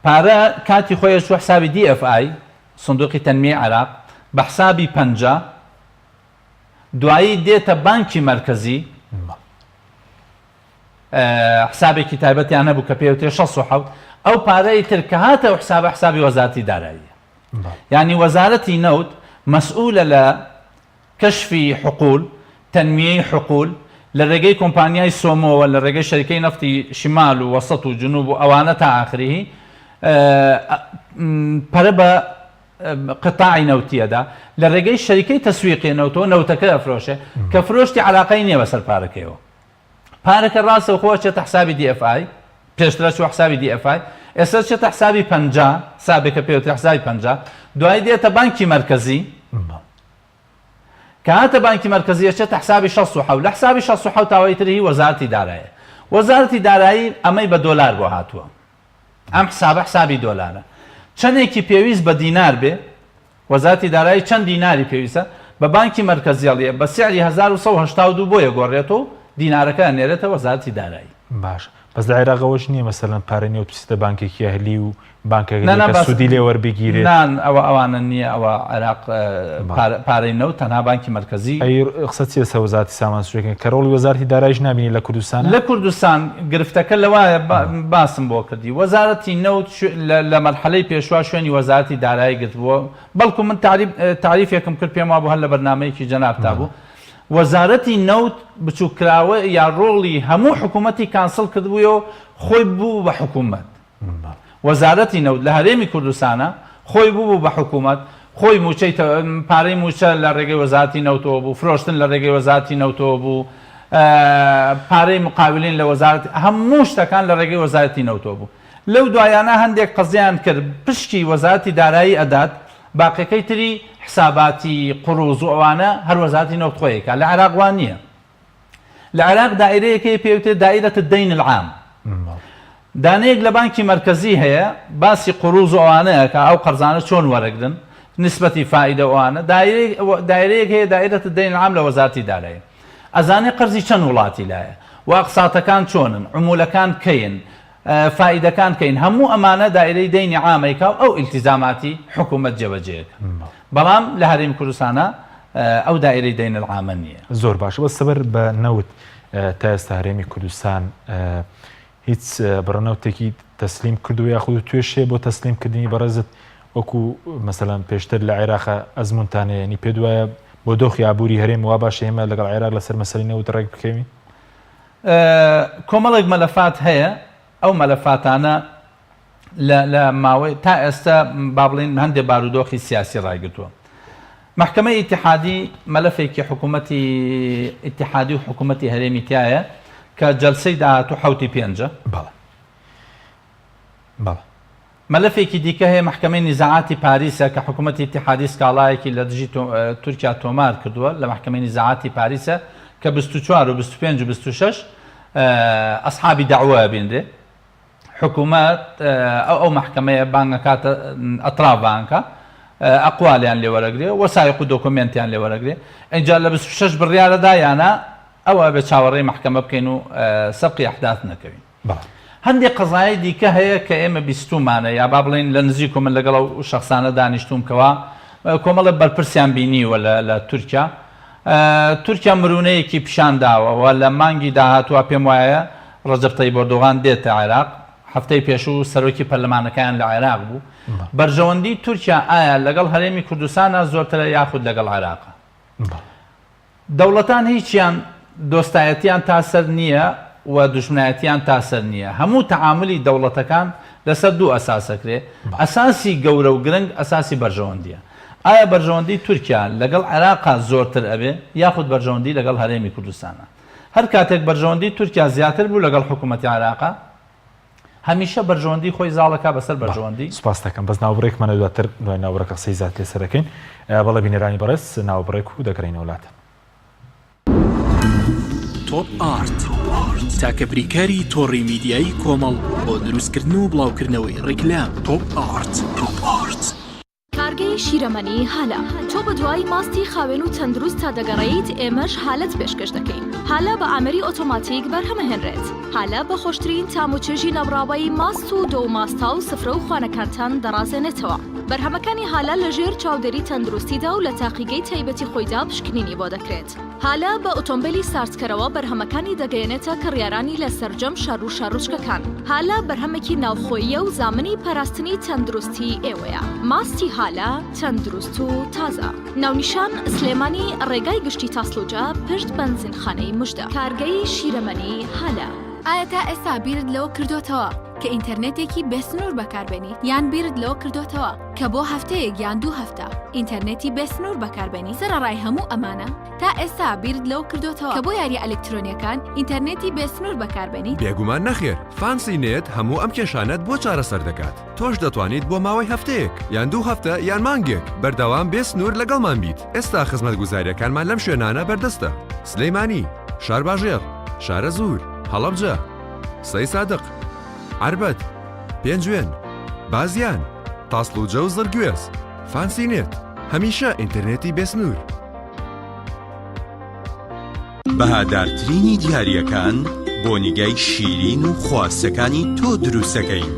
پارە کاتی خۆی ئەچوە حسابی دی ئێف ئای سندوقی تەنمیەی عێراق بە حسابی پەنجا دوایی دێتە بانکی مەرکەزی حسابێکی تایبەتیان هەبوو کە پێوترێ 67 ئەو پارەی تر کە هاتە ئەو حسابە حسابی وەزارەتی داراییە یعنی وەزارەتی نەوت مەسئولە لە کەشفی حقول، تنمیەی حقول، لە رێگەی کۆمپانیای سۆمۆوە لە رێگەی شەریکەی نەفتی شیمال و وەسەت و جنوب و ئەوانە تا ئاخریی پەرە بە قیتاعی نەوتی ئەدا، لە رێگەی شەریکەی تەسویقی نەوتەوە نەوتەکە ئەفرۆشێ، کە فرۆشتی عەلاقەی نیە بەسەر پارەکەیەوە. پارەکە راستەوخۆ ئەچێتە حسابی دی ئێف ئای، پێشتر ئەچووە حسابی دی ئێف ئای، ئێستا ئەچێتە حسابی 50، حسابێکە پێوترێ حسابی 50، دوایی دێتە بانکی مەرکەزی، کە هاتە بانکی مەرکەزی ئەچێتە حسابی 67، لە حسابی 67 تاوە ئیتر هی وەزارەتی دارایە. وەزارەتی دارایی ئەمەی بە دۆلار بۆ هاتووە. ئەم حسابە حسابی دۆلارە. چەندێکی پێویست بە دینار بێ، وەزارەتی دارایی چەند دیناری پێویستە، بە بانکی مەرکەزی ئەڵێ بە سعری 1182 بۆی ئەگۆڕێتەوە و دینارەکە ئەنێرێتە وەزارەتی دارایی. باشە بەس لە عێراق ئەوەش نییە مەسەلەن پارەی نەوت بچێتە بانکێکی ئەهلی و بانکەکە نا نا بەس سوودی لێ وەربگیرێت؟ نا ئەوە ئەوانە نییە ئەوە عێراق پارەی نەوت تەنها بانکی مەرکەزی. ئەی قسە چیە لەسەر وەزارەتی سامان سروشتیەکان کە ڕۆڵی وەزارەتی داراییش نابینی لە کوردستانا؟ لە کوردستان گرفتەکە لەوایە باسم بۆ کردی وەزارەتی نەوت لە مەرحەلەی پێشوا شوێنی وەزارەتی دارایی گرتبووە بەڵکو من تاریفێکم کرد پێم وابوو هەر لە بەرنامەیەکی جەنابتا بوو وەزارەتی نەوت بچوککراوە یا ڕۆڵی هەموو حکوومەتی کانسڵ کردبوویەوە خۆی بوو بە حکوومەت. وەزارەتی نەوت لە هەرێمی کوردستانە خۆی بوو بە حکوومەت خۆی مووچەی پارەی مووچە لە ڕێگەی وەزارەتی نەوتەوە بوو فرۆشتن لە ڕێگەی وەزارەتی نەوتەوە بوو پارەی مقاولین لە وەزارەت هەموو شتەکان لە ڕێگەی وەزارەتی نەوتەوە بوو لەو دوایانە هەندێک قەزیان کرد پشکی وەزارەتی دارایی ئەدات باقیەکەی تری حساباتی قروز و ئەوانە هەر وەزارەتی نەوت خۆی ئەیکا لە عێراق وا نییە لە عێراق دائیرەیەک هەیە پێی وترێت دائیرە الدین العام دانەیەک لە بانکی مەرکەزی هەیە باسی قروز و ئەوانە ئەکا ئەو قەرزانە چۆن وەرەگرن نسبەتی فائیدە و ئەوانە دائیرەیەک هەیە دائیرە الدین العام لە وەزارەتی دارایی ئەزانێ قەرزی چەند وڵاتی لایە و ئەقساتەکان چۆنن عمولەکان کەین فائیدەکان کەین هەموو ئەمانە دائیرەی دەینی عام ئەیکا و ئەو ئیلتیزاماتی حکوومەت جێبەجێ ئەکا بەڵام لە هەرێمی کوردستانا ئەو دائیرەی دەین العامە نییە. زۆر باشە بەس سەبەر بە نەوت تا ئێستا هەرێمی کوردستان هیچ بڕە نەوتێکی تەسلیم کردووە یاخود توێش هەیە بۆ تەسلیم کردنی بەڕێزت وەکو مەسەلەن پێشتر لە عێراق ئەزمونتان هەیە ینی پێت وایە بۆ دۆخی ئابووری هەرێم وا باشە ئێمە لەگەڵ عێراق لەسەر مەسەلەی نەوت ڕێک بکەوین؟ کۆمەڵێک مەلەفات هەیە. ئەو مەلەفاتانە لە لە ماوەی تا ئێستا با بڵێین هەندێ بارودۆخی سیاسی ڕایگرتووە. مەحکەمەی ئیتیحادی مەلەفێکی حکوومەتی ئیتیحادی و حکوومەتی هەرێمی تیایە کە جەلسەی داهاتوو حەوتی پێنجە. بەڵێ. بەڵێ. مەلەفێکی دیکە هەیە مەحکەمەی نیزاعاتی پاریسە کە حکوومەتی ئیتیحادی سکاڵایەکی لە دژی تورکیا تۆمار کردووە لە مەحکەمەی نیزاعاتی پاریسە کە 24 و 25 و 26 ئەسحابی دەعوە ئەبینرێ. حکومەت ئەو ئەو مەحکەمەیە بانگ ئەکاتە ئەتراف بانگ ئەکا ئەقوالیان لێ وەرەگرێ وەسایق و دۆکۆمێنتیان لێ وەرەگرێ ئینجا لە 26 بڕیارەدا یانە ئەوە ئەبێ چاوەڕێی مەحکەمە بکەین و سەبقی ئەحداث نەکەوین. بەڵێ. هەندێک قەزایای دیکە هەیە کە ئێمە بیستوومانە یا با بڵێین لە نزیک و من لەگەڵ ئەو شەخسانە دانیشتووم کەوا کۆمەڵێ بەرپرسیان بینیوە لە لە تورکیا تورکیا مرونەیەکی پیشان داوە و لە مانگی داهاتووە پێم وایە ڕەجەب تەیب ئەردۆغان دێتە عێراق، هەفتەی پێشوو سەرۆکی پەرلەمانەکەیان لە عێراق بوو، بەرژەوەندی تورکیا ئایا لەگەڵ هەرێمی کوردستانە زۆرترە یاخود لەگەڵ عێراقە؟ دەوڵەتان هیچیان دۆستایەتیان تا سەر نییە و دوژمنایەتیان تا سەر نییە، هەموو تەعامولی دەوڵەتەکان لەسەر دوو ئەساس ئەکرێ، ئەساسی گەورە و گرنگ ئەساسی بەرژەوەندییە. ئایا بەرژەوەندی تورکیا لەگەڵ عێراقا زۆرتر ئەبێ یاخود بەرژەوەندی لەگەڵ هەرێمی کوردستانە؟ هەر کاتێک بەرژەوەندی تورکیا زیاتر بوو لەگەڵ حکوومەتی عێراقا، هەمیشە بەرژەوەندی خۆی زاڵ ئەکا بەسەر بەرژەوەندی. سوپاست دەکەم بەس ناوبڕێکمان دواتر دوای ناوبڕەکە قسەی زیاتر لەسەر دەکەین. بەڵێ بینەرانی بەڕێز ناوبڕێک و دەگەڕێینەوە لاتان. تۆپ ئارت، تاکە بریکاری تۆڕی میدیایی کۆمەڵ بۆ دروستکردن و بڵاوکردنەوەی ڕیکلام. تۆپ ئارت. کارگەی شیرەمەنی هالە. تۆ بەدوای ماستی خاوێن و تەندروستتا دەگەڕێیت، ئێمەش هالەت پێشکەش دەکەین. هالە بە ئامێری ئۆتۆماتیک بەرهەمەهێنرێت. هالە بە خۆشترین تام و چێژی نەبڕاوەی ماست و دۆ و ماستاو و سفرە و خوانەکانتان دەڕازێنێتەوە. بەرهەمەکانی هالە لەژێر چاودێری تەندروستیدا و لە تاقیگەی تایبەتی خۆیدا پشکنینی بۆ دەکرێت. هالە بە ئۆتۆمبێلی ساردکەرەوە بەرهەمەکانی دەگەیەنێتە کڕیارانی لە سەرجەم شار و شارۆچکەکان. هالە بەرهەمێکی ناوخۆییە و زامنی پاراستنی تەندروستی ئێوەیە. ماستی هالە تەندروست و تازە. ناونیشان، سلێمانی، ڕێگای گشتی تاسڵوجە، پشت بەنزینخانەی مژدە. کارگەی شیرەمەنی هالە. ئایا تا ئێستا بیرت لەوە کردۆتەوە کە ئینتەرنێتێکی بێ سنوور بەکاربێنیت؟ یان بیرت لەوە کردۆتەوە کە بۆ هەفتەیەک یان دوو هەفتە ئینتەرنێتی بێ سنوور بەکاربێنی؟ سەرەڕای هەموو ئەمانە تا ئێستا بیرت لەوە کردۆتەوە کە بۆ یارییە ئەلکترۆنییەکان ئینتەرنێتی بێ سنوور بەکاربێنیت؟ بێگومان نەخێر، فانسی نێت هەموو ئەم کێشانەت بۆ چارەسەر دەکات، تۆش دەتوانیت بۆ ماوەی هەفتەیەک، یان دوو هەفتە، یان مانگێک بەردەوام بێ سنوور لەگەڵمان بیت، ئێستا خزمەتگوزارییەکانمان لەم شوێنانە بەردەستە، سلیمانی، شارباژێڕ، شارەزوور، هەڵەبجە، سەیسادق، عەربەت، پێنجوێن، بازیان، تاسڵوجە و زڕگوێز. فانسی نێت، هەمیشە ئینتەرنێتی بێسنوور. بەهادارترینی دیارییەکان بۆ نیگای شیرین و خواستەکانی تۆ دروستەکەین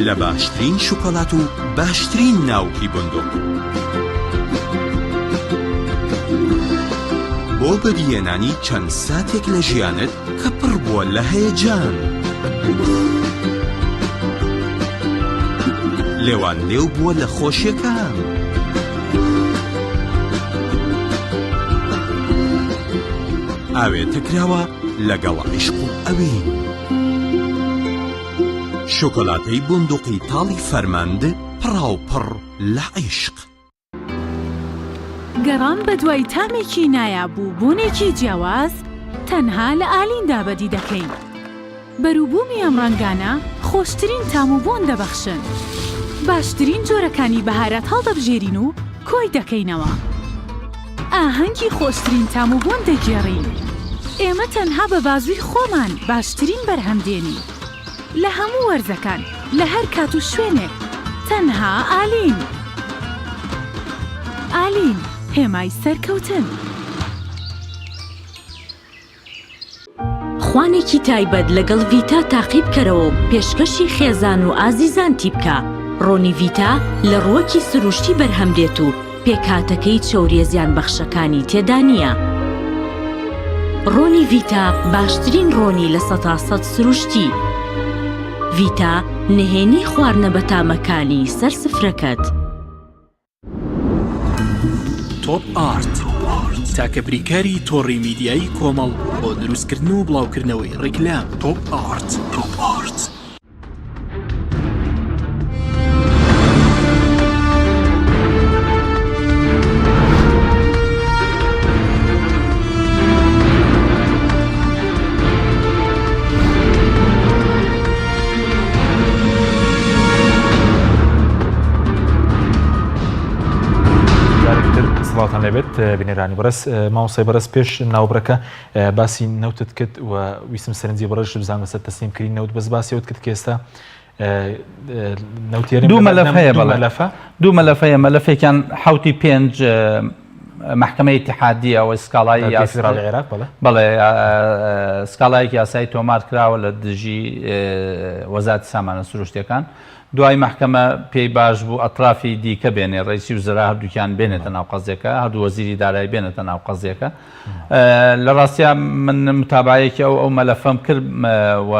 لە باشترین شوکۆلات و باشترین ناوکی بندق. بۆ بەدیهێنانی چەند ساتێک لە ژیانت کە پڕ بووە لە هەیەجان. لێوان لێو بووە لە خۆشیەکان. ئاوێتە کراوە لەگەڵ عیشق و ئەوین. شۆکۆلاتەی بوندوقی تاڵی فەرمەند پڕاوپڕ لە عیشق. گەڕان بەدوای تامێکی نایاب و بۆنێکی جیاواز تەنها لە ئالیندا بەدی دەکەین. بەروبوومی ئەم ڕەنگانە خۆشترین تام و بۆن دەبەخشن. باشترین جۆرەکانی بەهارات هەڵدەبژێرین و کۆی دەکەینەوە. ئاهەنگی خۆشترین تام و بۆن دەگێڕین. ئێمە تەنها بە بازووی خۆمان باشترین بەرهەم دێنین. لە هەموو وەرزەکان لە هەر کات و شوێنێک تەنها ئالین. ئالین، هێمای سەرکەوتن. خوانێکی تایبەت لەگەڵ ڤیتا تاقی بکەرەوە و پێشکەشی خێزان و ئازیزانتی بکە، ڕۆنی ڤیتا لە ڕووەکی سروشتی بەرهەم دێت و پێکهاتەکەی چەوریە زیانبەخشەکانی تێدا نییە. ڕۆنی ڤیتا باشترین ڕۆنی 100% سروشتی. ڤیتا نهێنی خواردنە بەتامەکانی سەر سفرەکەت. تۆپ ئارت، تاکە بریکاری تۆڕی میدیایی کۆمەڵ بۆ دروستکردن و بڵاوکردنەوەی ڕیکلام. تۆپ ئارت. سڵاوتان لێبێت بینەرانی بەڕێز مامۆستای بەڕێز پێش ناوبڕەکە باسی نەوتت کرد و ویستم سەرنجی بەڕێزت بزانم لەسەر تەسلیم کردنی نەوت بەس باسی ئەوت کرد کە ئێستا نەوتی هەرێم دوو مەلەف هەیە دوو بەڵێ مەلەفە دوو مەلەف هەیە مەلەفێکیان حوتی پێنج مەحکەمەی ئیتیحادیە ئەوەی سکاڵای دادگای یاس- فیدراڵی عێراق بەڵێ بەڵێ سکاڵایەکی یاسایی تۆمار کراوە لە دژی وەزارەتی سامانە سروشتیەکان دوای مەحکەمە پێی باش بوو ئەترافی دیکە بێنێ، ڕەئیسی وزەرا هەردووکیان بێنێتە ناو قەزیەکە، هەردوو وەزیری دارایی بێنێتە ناو قەزیەکە. لە ڕاستیا من متابعەیەکی ئەو ئەو مەلەفەم کرد و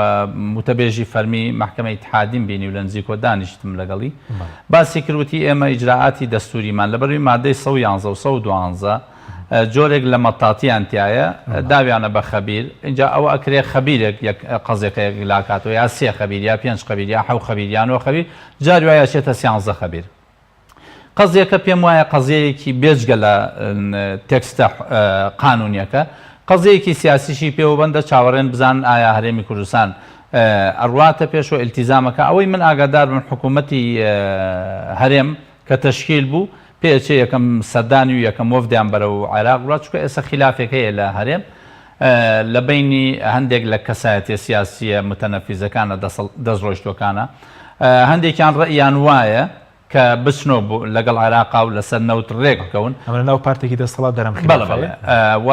وتەبێژی فەرمی مەحکەمەی ئیتحادیم بینی و لە نزیکەوە دانیشتم لەگەڵی. باسی کرد وتی ئێمە ئیجرائاتی دەستووریمان لەبەروی مادەی 111 و 112 جۆرێک لە مەتاتیان تیایە داویانە بە خەبیر ئینجا ئەوە ئەکرێ خەبیرێک یەک قەزیەکە یەکلاکاتەوە یا سێ خەبیر یا پێنج خەبیر یا حەو خەبیر یا نۆ خەبیر جاری وایە ئەچێتە سیانزە خەبیر قەزیەکە پێم وایە قەزیەیەکی بێجگە لە تێکستە قانونیەکە قەزیەیەکی سیاسیشی پێوە بەندە چاوەڕێن بزانن ئایا هەرێمی کوردستان ئەڕواتە پێش و ئیلتیزامەکە ئەوەی من ئاگادار بم حکوومەتی هەرێم کە تەشکیل بوو، پێئەچێ یەکەم سەردانی و یەکەم وەفدیان بەرەو عێراق بڕا، چونکە ئێستا خیلافێک هەیە لە هەرێم لە بەینی هەندێک لە کەسایەتیە سیاسیە متەنەفیزەکانە دەست ڕۆیشتوەکانە، هەندێکیان ڕەئیان وایە کە بچنۆ لەگەڵ عێراقا و لەسەر نەوت ڕێک بکەون. ئەمە لە ناو پارتێکی دەستەڵات دەرم خیلافە بەڵێ بەڵێ و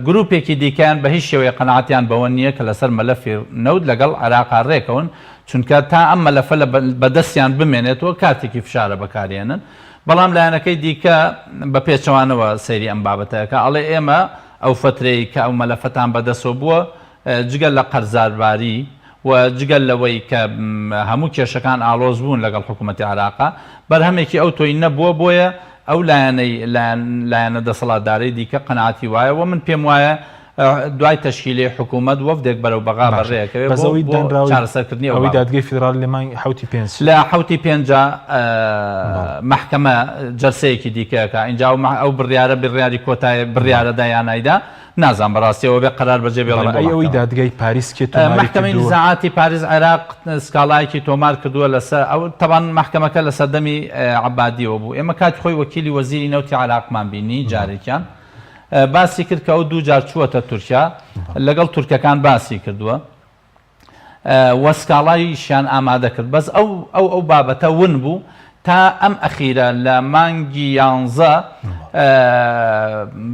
گروپێکی دیکەیان بە هیچ شێوەیەک قەناعەتیان بەوە نییە کە لەسەر مەلەفی نەوت لەگەڵ عێراقا ڕێکەون، چونکە تا ئەم مەلەفە لە بەدەستیان بمێنێتەوە کارتێکی فشارە بەکارێنن، بەڵام لایەنەکەی دیکە بە پێچەوانەوە سەیری ئەم بابەتە ئەکا ئەڵێ ئێمە ئەو فەترەی کە ئەو مەلەفەتان بەدەستەوە بووە جگە لە قەرزارباری و جگە لەوەی کە هەموو کێشەکان ئاڵۆز بوون لەگەڵ حکوومەتی عێراقا بەرهەمێکی ئەو تۆی نەبووە بۆیە ئەو لایەنەی لایەنە دەسەڵاتدارەی دیکە قەناعەتی وایە و من پێم وایە دوای تەشکیلی حکوومەت وەفدێک بەرەو بەغا باشە بەڕێ ئەکەوێ بەس بۆ ئەوەی بۆ دانراوەی چارەسەرکردنی ئەو ئەوەی بابەتە. دادگەی فیدراڵی لە مانگی حەوتی پێنج لە حەوتی پێنجا بەڵێ. مەحکەمە جەلسەیەکی دیکە ئەکا ئینجا ئەو ئەو بڕیارە بڕیاری کۆتای بەڵێ. بڕیارە دا یا نایدا نازانم بەڕاستی ئەوە بێ قەرار بەجێ بەڵێ بێڵین بۆ ئەی ئەوەی مەحکەمە. دادگای پاریس کێ تۆماری مەحکەمەی کردووە؟ نزاعاتی پاریس عێراق سکاڵایەکی تۆمار کردووە لەسەر ئەو تەبعەن مەحکەمەکە لە سەردەمی عەبادیەوە بوو ئێمە کاتی خۆی وەکیلی وەزیری نەوتی عێراقمان بینی بەڵێ. جارێکیان باسی کرد کە ئەو دوو جار چووەتە تورکیا لەگەڵ تورکەکان باسی کردووە و سکاڵایشیان ئامادە کرد بەس ئەو ئەو ئەو بابەتە ون بوو تا ئەم ئەخیرە لە مانگی یانزە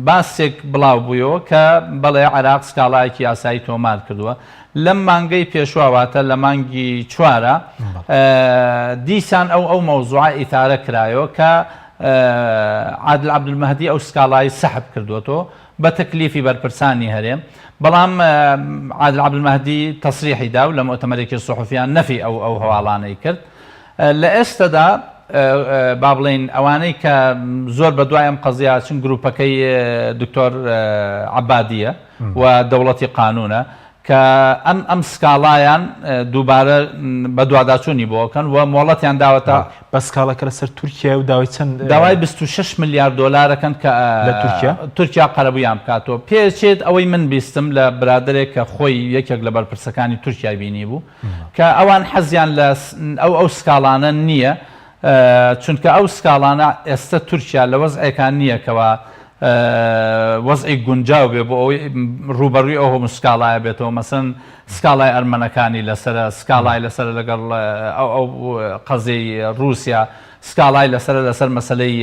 باسێک بڵاو بوویەوە کە بەڵێ عێراق سکاڵایەکی یاسایی تۆمار کردووە لەم مانگەی پێشوا واتە لە مانگی چوارە دیسان ئەو ئەو مەوزوعە ئیثارە کرایەوە کە عادل عەبدولمەهدی ئەو سکاڵای سەحب کردووەتەوە بە تەکلیفی بەرپرسانی هەرێم، بەڵام عادل عەبدولمەهدی تەسریحی دا و لە موئتەمەرێکی سوحوفیان نەفی ئەو ئەو هەواڵانەی کرد. لە ئێستەدا با بڵێین ئەوانەی کە زۆر بە دوای ئەم قەزیە ئەچن گروپەکەی دکتۆر عەبادیە و دەوڵەتی قانونە کە ئەم ئەم سکاڵایان دووبارە بەدواداچوونی بۆ ئەکەن و مۆڵەتیان داوەتە. بەس سکاڵاکە لەسەر تورکیایە و داوای چەند. داوای 26 ملیار دۆلار ئەکەن کە لە تورکیا؟ تورکیا قەرەبوویان بکاتەوە. پێچێت ئەوەی من بیستم لە برادەرێک کە خۆی یەکێک لە بەرپرسەکانی تورکیای بینیبوو کە ئەوان حەزیان لە ئەو ئەو سکاڵانە نییە چونکە ئەو سکاڵانە ئێستە تورکیا لە وەزعێکا نییە کەوا وەزعی گونجاو بێ بۆ ئەوەی ڕووبەڕووی ئەو هەموو سکاڵایە بێتەوە مەسەن سکاڵای ئەرمەنەکانی لەسەرە سکاڵای لەسەرە لەگەڵ ئەو ئەو قەزیەی ڕووسیا سکاڵای لەسەرە لەسەر مەسەلەی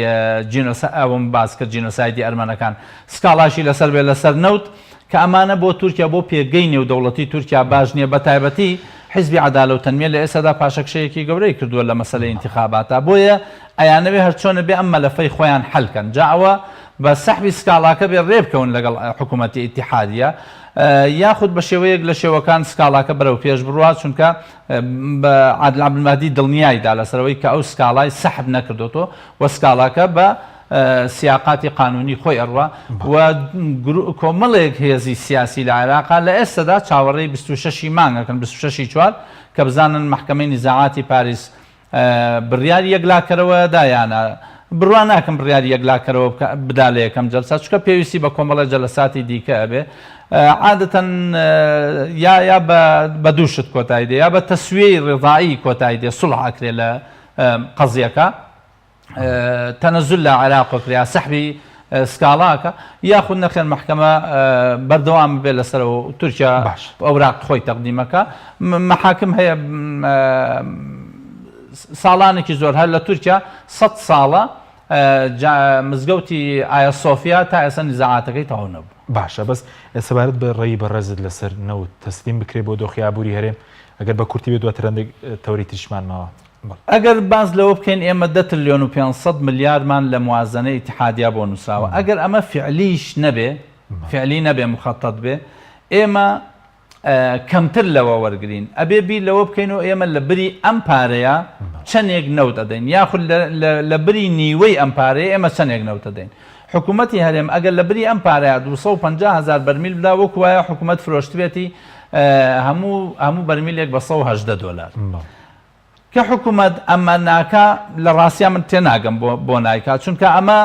جینۆسا ئەوم باس کرد جینۆسایدی ئەرمەنەکان سکاڵاشی لەسەر بێ لەسەر نەوت کە ئەمانە بۆ تورکیا بۆ پێگەی نێودەوڵەتی تورکیا باش نیە بەتایبەتی حیزبی عەدالە و تەنمیە لە ئێستادا پاشەکشەیەکی گەورەی کردووە لە مەسەلەی ئینتیخاباتا بۆیە ئەیانەوێ هەرچۆنە بێ ئەم مەلەفەی خۆیان حەل کەن جا ئەوە بە سەحبی سکاڵاکە بێ ڕێ بکەون لەگەڵ حکوومەتی ئیتیحادیە یاخود بە شێوەیەک لە شێوەکان سکاڵاکە بەرەو پێش بڕوا چونکە بە عادل عەبدولمەهدی دڵنیای دا لەسەرەوەی کە ئەو سکاڵای سەحب نەکردۆتەوە و سکاڵاکە بە سیاقاتی قانونی خۆی ئەڕوا و کۆمەڵێک هێزی سیاسی لە عێراقا لە ئێستەدا چاوەڕێی 26 ی مانگ ئەکەن 26 ی چوار کە بزانن مەحکەمەی نیزاعاتی پاریس بڕیاری یەکلاکەرەوە دا یا نا. بڕوا ناکەم بڕیاری یەکلاکەرەوە بدا لە یەکەم جەلسە چونکە پێویستی بە کۆمەڵێ جەلەساتی دیکە ئەبێ عادەتەن یا یا بە دوو شت کۆتایی دێ یا بە تەسویەی ڕضایی کۆتایی دێ سوڵح ئەکرێ لە قەزیەکە. تەنەزول لە عێراق کرا سەحبی سکاڵاکە یاخود نەخێر مەحکەمە بەردەوام بێ لەسەرەوە تورکیا باش. ئەوراق خۆی تەقدیمەکە مەحاکم هەیە ساڵانێکی زۆر هەر لە تورکیا سە ساڵە مزگەوتی ئایا سۆفیا تا ئێستا نزاعاتەکەی تەواو نەبوو. باشە بەس سەبارەت بە ڕێی بەڕێزت لەسەر نەوت تەسلیم بکرێ بۆ دۆخی ئابووری هەرێم ئەگەر بە کورتی بێ دواتر هەندێک تەوەری تریشمان ماوە. ئەگەر باس لەوە بکەین ئێمە دە ترلیۆن و 500 ملیارمان لە موازەنەی ئیتیحادیا بۆ نووسراوە ئەگەر ئەمە فعلیش نەبێ فعلی نەبێ مخەتەت بێ ئێمە کەمتر لەوە وەرگرین ئەبێ بیر لەوە بکەین و ئێمە لە بری ئەم پارەیە چەندێک نەوت ئەدەین یاخود لە بری نیوەی ئەم پارەیە ئێمە چەندێک نەوت ئەدەین حکوومەتی هەرێم ئەگەر لە بری ئەم پارەیە 250 هزار بەرمیل بدا وەکو وایە حکوومەت فرۆشتبێتی هەموو هەموو بەرمیلێک بە 118 دۆلار. کە حکومەت ئەمە ناکا لە ڕاستیا من تێناگەم بۆ بۆ نایکا چونکە ئەمە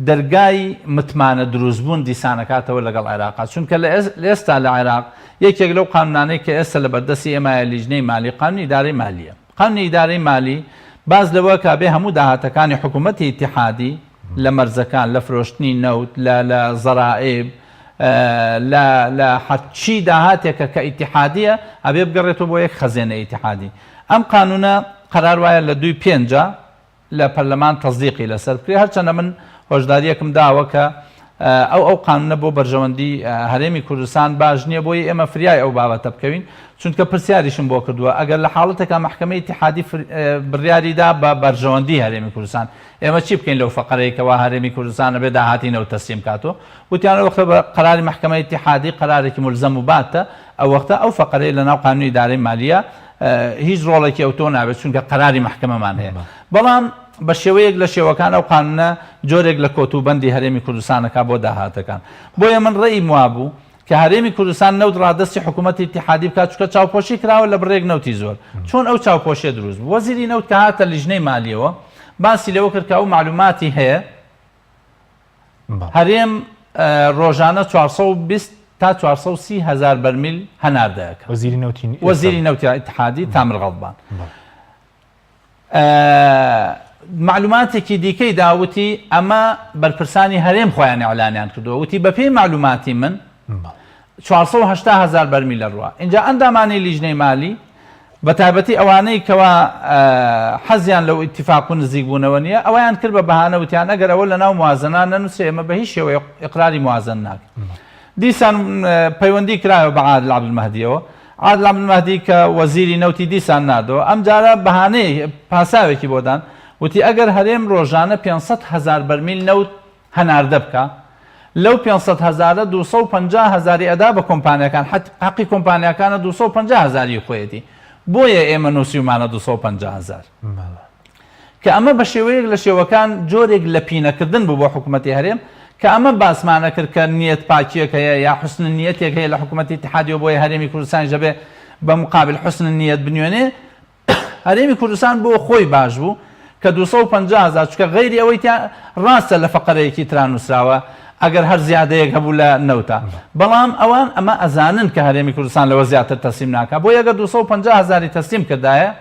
دەرگای متمانە دروستبوون دیسانەکاتەوە لەگەڵ عێراقا چونکە لە ئێستا لە عێراق یەکێک لەو قانونانەی کە ئێستا لە بەردەستی ئێمایە لیژنەی مالی قانونی ئیدارەی مالیە قانونی ئیدارەی مالی باس لەوە کا بێ هەموو داهاتەکانی حکوومەتی ئیتیحادی لە مەرزەکان لە فرۆشتنی نەوت لە لە زەرائیب لە لە هەرچی داهاتێکە کە ئیتیحادیە ئەبێ بگەڕێتەوە بۆ یەک خەزێنە ئیتیحادی ئەم قانونە قەرار وایە لە دووی پێنجا لە پەرلەمان تەزدیقی لەسەر بکرێ هەرچەندە من هۆشداریەکم داوە کە ئەو ئەو قانونە بۆ بەرژەوەندی هەرێمی کوردستان باش نییە بۆی ئێمە فریای ئەو بابەتە بکەوین چونکە پرسیاریشم بۆ کردووە ئەگەر لە حاڵەتێکا مەحکەمەی ئیتیحادی بڕیاری دا بە بەرژەوەندی هەرێمی کوردستان ئێمە چی بکەین لەو فەقەرەی کەوا هەرێمی کوردستان ئەبێ داهاتی نەوت تەسلیم کاتۆ؟ وتیان ئەو وەختە بە قەراری مەحکەمەی ئیتیحادی قەرارێکی مولزەم و باتە، ئەو وەختە ئەو فەقەرەی لەناو قانونی ئیدارەی مالیە هیچ ڕۆڵێکی ئەوتۆ نابێت چونکە قەراری مەحکەمەمان هەیە. بەڵام بە شێوەیەک لە شێوەکان ئەو قانونە جۆرێک لە کۆت و بەندی هەرێمی کوردستان ئەکا بۆ داهاتەکان. بۆیە من ڕەئیم وابوو کە هەرێمی کوردستان نەوت ڕادەستی حکوومەتی ئیتیحادی بکات چونکە چاوپۆشی کراوە لە بڕێک نەوتی زۆر چۆن ئەو چاوپۆشیە دروست بوو وەزیری نەوت کە هاتە لیژنەی مالیەوە باسی لەوە کرد کە ئەو معلوماتی هەیە هەرێم ڕۆژانە 420 تا 430 هزار بەرمیل هەناردەکە وەزیری نەوتی وەزیری نەوتی ئیتیحادی تامر غەڵبان مەعلوماتێکی دیکەی دا وتی ئەمە بەرپرسانی هەرێم خۆیان ئیعلانیان کردووە وتی بەپێی مەعلوماتی من 480 هەزار بەرمیل ئەڕوا ئینجا ئەندامانی لیژنەی مالی بە تایبەتی ئەوانەی کەوا حەزیان لەو ئیتیفاق و نزیک بوونەوە نییە ئەویان کرد بە بەهانە وتیان ئەگەر ئەوە لەناو موازنە نەنووسێ ئێمە بە هیچ شێوەیەک ئیقراری موازنە ناکەین دیسان پەیوەندی کرایەوە بە عادل عەبدولمەهدیەوە عادل عەبدولمەهدی کە وەزیری نەوتی دیسان ناردەوە، ئەمجارە بەهانەیەک، پاساوێکی بۆ دان، وتی ئەگەر هەرێم رۆژانە 500 هەزار بەرمیل نەوت هەناردە بکا، لەو 500 هەزارە 250 هەزاری ئەدا بە کۆمپانیاکان، حەقی کۆمپانیاکانە 250 هەزاری خۆیەتی، بۆیە ئێمە نووسیومانە 250 هەزار. کە ئەمە بە شێوەیەک لە شێوەکان جۆرێک لە پینەکردن بوو بۆ حکوومەتی هەرێم، کە ئەمە باسمان ئەکرد کە نیەت پاکییەک هەیە یا حوسن نیەتێک هەیە لە حکوومەتی ئیتیحادیەوە بۆیە هەرێمی کوردستانیش دەبێ بە مقابل حوسن نیەت بنوێنێ. هەرێمی کوردستان بۆ خۆی باش بوو کە 250 هەزار چونکە غەیری ئەوەی تیا ڕاستە لە فەقەرەیەکی ترا نووسراوە ئەگەر هەر زیادەیەک هەبوو لە نەوتا بەڵام ئەوان ئەمە ئەزانن کە هەرێمی کوردستان لەوە زیاتر تەسلیم ناکا بۆیە ئەگەر 250 هەزاری تەسلیم کردایە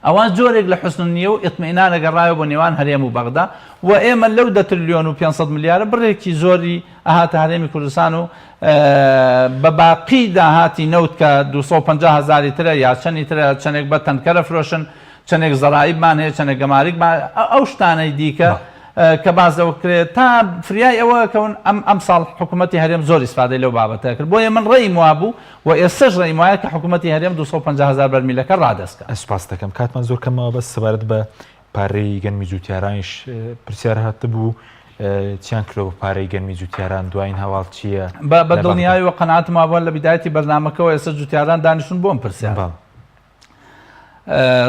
ئەوا جۆرێک لە حوسن نییە و ئیتمئینان ئەگەڕایەوە بۆ نێوان هەرێم و بەغدا و ئێمە لەو دە ترلیۆن و 500 ملیارە بڕێکی زۆری ئەهاتە هەرێمی کوردستان و بە باقی داهاتی نەوت کە 250 هەزاری ترە یا چەنی ترە چەندێک بە تەنکەرە فرۆشن چەندێک زەرائیبمان هەیە چەندێک گەماریکمان ئەو شتانەی دیکە کە باس لەوە کرێت تا فریای ئەوە کەون ئەم ئەمساڵ حکوومەتی هەرێم زۆر ئیسفادەی لەو بابەتە کرد بۆیە من ڕێیم وابوو و ئێستەش ڕەئیم وایە کە حکوومەتی هەرێم 250 هەزار بەرمیلەکە ڕادەست کات. سوپاست دەکەم. کاتمان زۆر کەم ماوە بەس سەبارەت بە پارەی گەنمی جوتیارانیش پرسیار هاتبوو چیان کردوە بە پارەی گەنمی جوتیاران دواین هەواڵ چییە؟ بە بە دڵنیایی و قەناعەتم وابووە لە بیدایەتی بەرنامەکەوە ئێستا جوتیاران دانیشتوون بۆ ئەم پرسیارە. بەڵێ.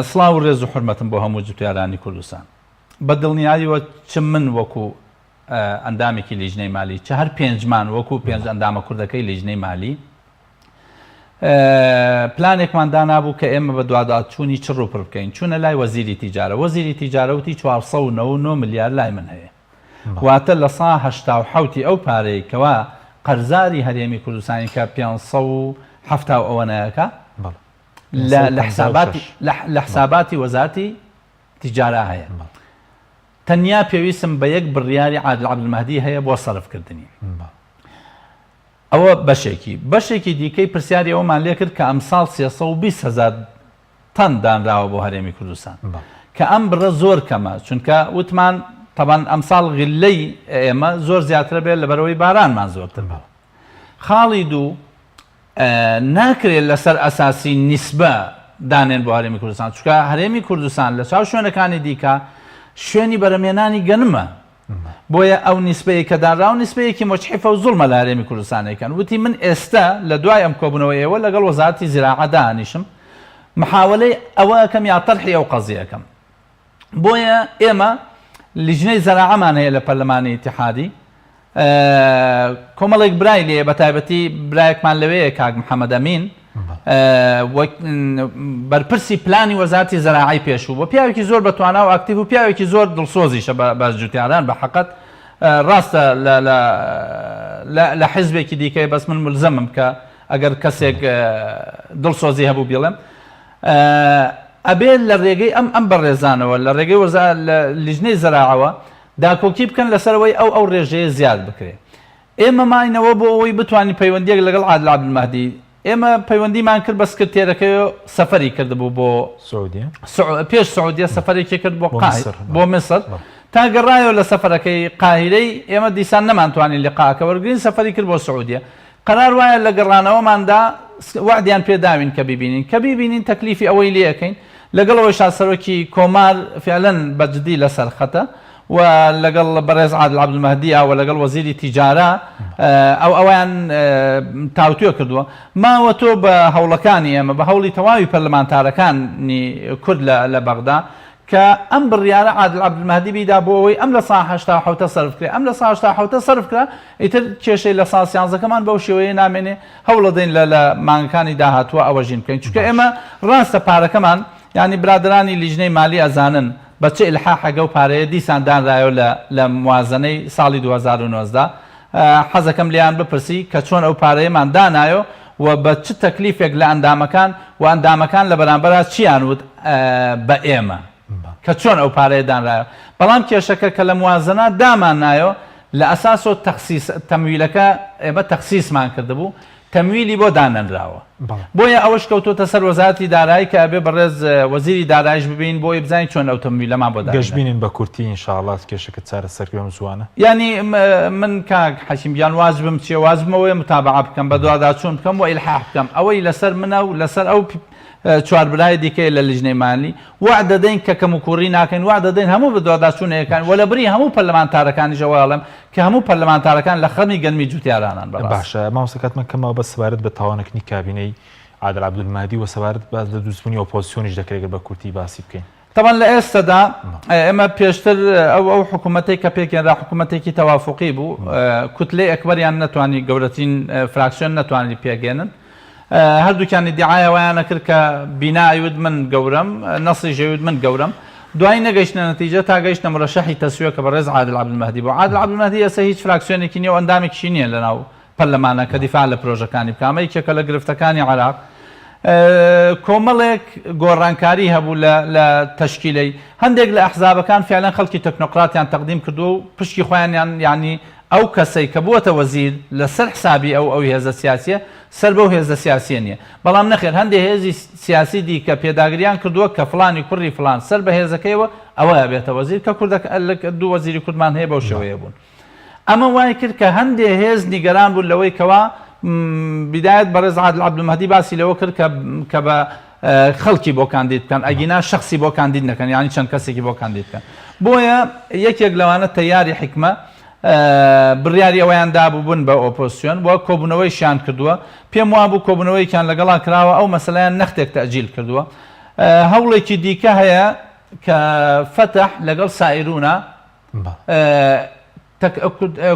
سڵاو و ڕێز و حورمەتم بۆ هەموو جوتیارانی کوردستان. بە دڵنیاییەوە چ من وەکوو ئەندامێکی لیژنەی مالی چ هەر پێنجمان وەکو پێنج ئەندامە کوردەکەی لیژنەی مالی پلانێکمان دانابوو کە ئێمە بە دواداچوونی چڕ و پڕ بکەین چوونە لای وەزیری تیجارە وەزیری تیجارە وتی 499 ملیار لای من هەیە واتە لە سا 87 ئەو پارەی کەوا قەرزاری هەرێمی کوردستانی کە 570 ئەوەنەیەکە لە حساباتی لە حساباتی وەزارتی تیجارە هەیە. تەنیا پێویستم بە یەک بڕیاری عادل عەبدولمەهدی هەیە بۆ سەرفکردنی. ئەوە بەشێکی. بەشێکی دیکەی پرسیاری ئەوەمان لێکرد کە ئەمساڵ 320 هەزار تەن دانراوە بۆ هەرێمی کوردستان کە ئەم بڕە زۆر کەمە چونکە وتمان تەبان ئەمساڵ غلەی ئێمە زۆر زیاترە بێت لەبەرەوەی بارانمان زۆرتر بوو. خاڵی دوو ناکرێت لەسەر ئەساسی نیسبە دانێن بۆ هەرێمی کوردستان چونکە هەرێمی کوردستان لە چاو شوێنەکانی دیکە شوێنی بەرەمێنانی گەنمە بۆیە ئەو نیسبەیە کە دانراوە نیسبەیەکی موجحیفە و زوڵمە لە هەرێمی کوردستان ئەیکەن. وتی من ئێستە لە دوای ئەم کۆبوونەوە ئێوە لەگەڵ وەزارەتی زیراعە دائەنیشم محاوەلەی ئەوە ئەکەم یا تەرحی ئەو قەزیە ئەکەم. بۆیە ئێمە لیژنەی زەراعەمان هەیە لە پەرلەمانی ئیتیحادی کۆمەڵێک برای لێیە بە تایبەتی برایەکمان لەوەیە کاک محەممەد ئەمین بەرپرسی پلانی وەزارتی زەراعی پێشوو بۆ پیاوێکی زۆر بەتوانا و ئاکتیڤ و پیاوێکی زۆر دڵسۆزیشە بە جوتیاران بە حقت ڕاستە لە حزبێکی دیکەی بەس من ملزەمم کە ئەگەر کەسێک دڵسۆزی هەبوو بیڵێم ئەبێ لە ڕێگەی ئەم ئەم بەڕێزانەوە لە ڕێگەی وەزا لە لیژنەی زەراعەوە داکۆکی بکەن لەسەر ئەوەی ئەو ئەو ڕێژەیە زیاد بکرێ. ئێمە ماینەوە بۆ ئەوەی بتوانین پەیوەندییەک لەگەڵ عادل عەبدولمەهدی ئێمە پەیوەندیمان کرد بە سکرتێرەکەی و سەفەری کردبوو بۆ سعودیە پێش سعودیە سەفەرێکی کرد بۆ بۆ قاهیر میسر بۆ میسر تا گەڕایەوە لە سەفەرەکەی قاهیرەی ئێمە دیسان نەمانتوانی لقاکە وەرگرین سەفەری کرد بۆ سعودیە قەرار وایە لە گەڕانەوەماندا وەعدیان پێ داوین کە بیبینین، کە بیبینین تەکلیفی ئەوەی لێ ئەکەین، لەگەڵ ئەوەیشا سەرۆکی کۆمار فیعلەن بە جدی لەسەر خەتە و لەگەڵ بەڕێز عادل عەبدولمەهدیە و لەگەڵ وەزیری تیجارە ئەو ئەوەیان تاوتوێ کردووە. ماوە تۆ بە هەوڵەکانی ئێمە، بە هەوڵی تەواوی پەرلەمانتارەکانی کورد لە بەغدا کە ئەم بڕیارە عادل عەبدولمەهدی بیدا بۆ ئەوەی ئەم لە سا 87ە سەرف کرێ، ئەم لە سا 87ە سەرف کرا، ئیتر کێشەی لە سا سیانزەکەمان بەو شێوەیە نامێنێ، هەوڵەدەین لە لە مانگەکانی داهاتووە ئەوە ژین بکەین، چونکە ئێمە ڕاستە پارەکەمان، یانی برادەرانی لیژنەی مالی ئەزانن بە چ ئیلحاحێک ئەو پارەیە دیسان دانرایەوە لە لە موازەنەی ساڵی 2019، حەزەکەم لێیان بپرسی کە چۆن ئەو پارەیەمان دانایۆ و بە چ تەکلیفێک لە ئەندامەکان و ئەندامەکان لە بەرامبەرا چیان وت بە ئێمە کە چۆن ئەو پارەیە دانرایۆ بەڵام کێشەکە کە لە موازەنە دامان نایۆ لە ئەساسۆ تەخسیس تەمویلەکە ئێمە تەخسیسمان کردبوو تەمویلی بۆ دانەنراوە بۆیە ئەوەش کەوتۆتە سەر وەزارەتی دارایی کە ئەبێ بەڕێز وەزیری دارایش ببین بۆی بزانین چۆن ئەو تەمویلەمان بۆ دابین. گەشبینین بە کورتی ان شاء اللە کێشەکە چارەسەر کرێ بەم زووانە. یانی من کاک حەکیم گیان واجبم چیە واجبم ئەوەیە متابەعە بکەم بەدواداچوون بکەم و ئیلحاح بکەم ئەوەی لەسەر منە و لەسەر ئەو چوار برای دیکەیە لە لیژنەی مالی وەعد دەدەین کە کەموکوڕی ناکەین وەعد دەدەین هەموو بەدواداچوونەکان و لەبری هەموو پەرلەمانتارەکانیش ئەوە ئەڵێم کە هەموو پەرلەمانتارەکان لە خەمی گەنمی جوتیارانان بەڕاست. باشە مامۆستا کاتمان کەمە بەس سەبارەت بە تاوانەکردنی کابینەی عادل عەبدولمەهدی و سەبارەت باس لە دروستبوونی ئۆپۆزسیۆنیش دەکرێت گەر بە کورتی باسی بکەین. تەبعەن لە ئێستەدا ئێمە پێشتر ئەو ئەو حکوومەتەی کە پێکهێنرا حکوومەتێکی تەوافوقی بوو کوتلەی ئەکبەریان نەتوانی گەورەترین فراکسیۆن نەتوانی پێکهێنن هەردووکیان ئیدیعای ئەوەیان ئەکرد کە بینا ئەیوت من گەورەم، نەسریش ئەیوت من گەورەم. دوایی نەگەیشتنە نەتیجە تا گەیشتنە مورەشەحی تەسویە کە بەڕێز عادل عەبدولمەهدی بوو. عادل عەبدولمەهدی ئێستا هیچ فراکسیۆنێکی نییە و ئەندامێکیشی نییە لەناو پەرلەمانە کە دیفاع لە پرۆژەکانی بکا. ئەمە یەکێکە لە گرفتەکانی عێراق. کۆمەڵێک گۆڕانکاری هەبوو لە لە تەشکیلەی هەندێک لە ئەحزابەکان فیعلەن خەڵکی تەکنۆقراتیان تەقدیم کردووە و پشکی خۆیانیان یانی ئەو کەسەی کە بووەتە وەزیر لە سەر حسابی ئەو ئەو هێزە سیاسیە سەر بەو هێزە سیاسیە نیە. بەڵام نەخێر هەندێ هێزی سیاسی دیکە پێداگریان کردووە کە فڵانی کوڕی فڵان سەر بە هێزەکەیەوە ئەوە ئەبێتە وەزیر کە کوردەکە دوو وەزیری کوردمان هەیە بەو شێوەیە بوون. ئەمە وای کرد کە هەندێ هێز نیگەران بوون لەوەی کەوا بیدایەت بەڕێز عادل عەبدولمەهدی باسی لەوە کرد کە کە بە خەڵکی بۆ کاندید بکەن ئەگینا شەخسی بۆ کاندید نەکەن یانی چەند کەسێکی بۆ کاندید بکەن بۆیە یەکێک لەوانە تەیاری حیکمە بڕیاری ئەوەیان دابوو بن بە ئۆپۆزسیۆن و کۆبوونەوەیشیان کردووە پێم وابوو کۆبوونەوەیەکیان لەگەڵا کراوە ئەو مەسەلەیان نەختێک تەئجیل کردووە هەوڵێکی دیکە هەیە کە فەتح لەگەڵ سائیرونا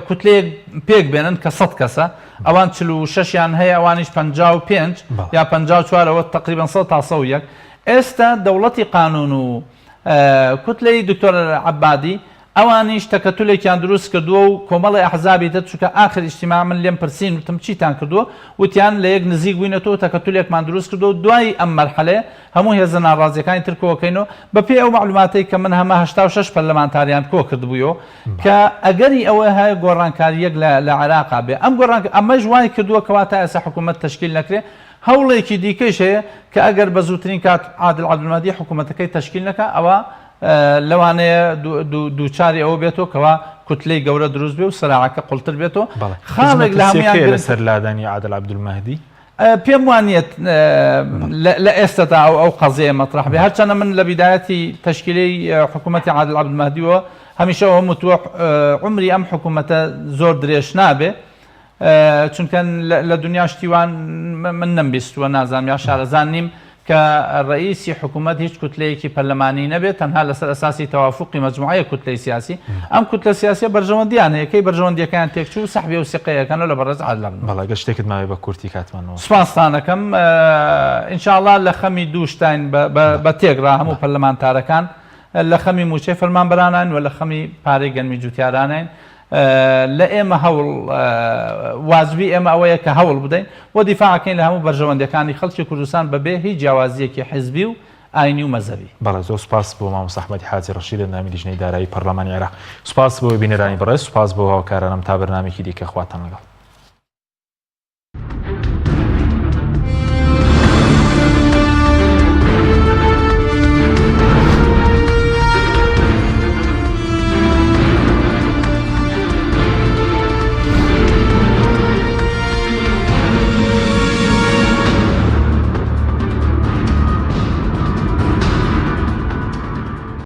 کوتلەیەک پێک بێنن کە سەد کەسە ئەوان 46یان هەیە ئەوانیش 55 یا 54 ئەوە تقریبا 100 تا 101 ئێستا دەوڵەتی قانون و کوتلەی دکتۆر عەبادی. ئەوانیش تەکەتولێکیان دروست کردووە و کۆمەڵی ئەحزابی تر چونکە ئاخر ئیجتیماع من لێم پرسین وتم چیتان کردووە وتیان لە یەک نزیک بووینەتەوە و تەکەتولێکمان دروست کردووە و دوای ئەم مەرحەلەیە هەموو هێزە ناڕازیەکانی تر کۆکەینەوە بە پێی ئەو مەعلوماتەی کە من هەمە 86 پەرلەمانتاریان کۆ کردبوویەوە کە ئەگەری ئەوە هەیە گۆڕانکارییەک لە لە عێراقا بێ ئەم گۆڕان ئەمەش وای کردووە کەوا تا ئێستا حکوومەت تەشکیل نەکرێ هەوڵێکی دیکەیش هەیە کە ئەگەر بە زووترین کات عادل عەبدولمەهدی حکوومەتەکەی تەشکیل نەکا ئەوە لەوانەیە دووچاری ئەوە بێتەوە کەوا کوتلەی گەورە دروست بێ و سەراعەکە قوڵتر بێتەوە. خاڵێک لە هەموویان لەسەر لادانی عادل عەبدولمەهدی؟ پێم وانییە لە ئێستەدا ئەو ئەو قەزیەیە مەترەح بێ هەرچەندە من لە بیدایەتی تەشکیلەی حکوومەتی عادل عەبدولمەهدیەوە هەمیشە ئەوەم وتووە عومری ئەم حکوومەتە زۆر درێژ نابێ چونکە لە دنیا شتی وان من نەمبیستووە نازانم یا شارەزان نیم کە ڕئیسی حکوومەت هیچ کوتلەیەکی پەرلەمانی نەبێت تەنها لەسەر ئەساسی تەوافقی مەجموعەیە کوتلەی سیاسی ئەم کوتلە سیاسیە بەرژەوەندیان هەیە کەی بەرژەوەندیەکەیان تێکچوو سەحبی ئەو سیقەیەکەنەوە لە بەڕێز عادل عەبدولمەهدی. بەڵێ گەر شتێکت ماوێ بە کورتی کاتمان نەوە. سوپاستان ئەکەم ان شاء اللە لە خەمی دوو شتاین بە تێکڕا هەموو پەرلەمانتارەکان لە خەمی مووچەی فەرمانبەرانین و لە خەمی پارەی گەنمی جوتیارانین لە ئێمە هەوڵ واجبی ئێمە ئەوەیە کە هەوڵ بدەین و دیفاعەکەین لە هەموو بەرژەوەندیەکانی خەڵکی کوردستان بەبێ هیچ جیاوازیەکی حزبی و ئاینی و مەزهەبی. بەڵێ زۆر سوپاس بۆ مامۆستا ئەحمەدی حاجی ڕەشید ئەندامی لیژنەی دارایی پەڕلەمانی عێراق. سوپاس بۆ بینەرانی بەڕێز، سوپاس بۆ هاوکارانم تا بەرنامەیەکی دیکە خواتان لەگەڵ.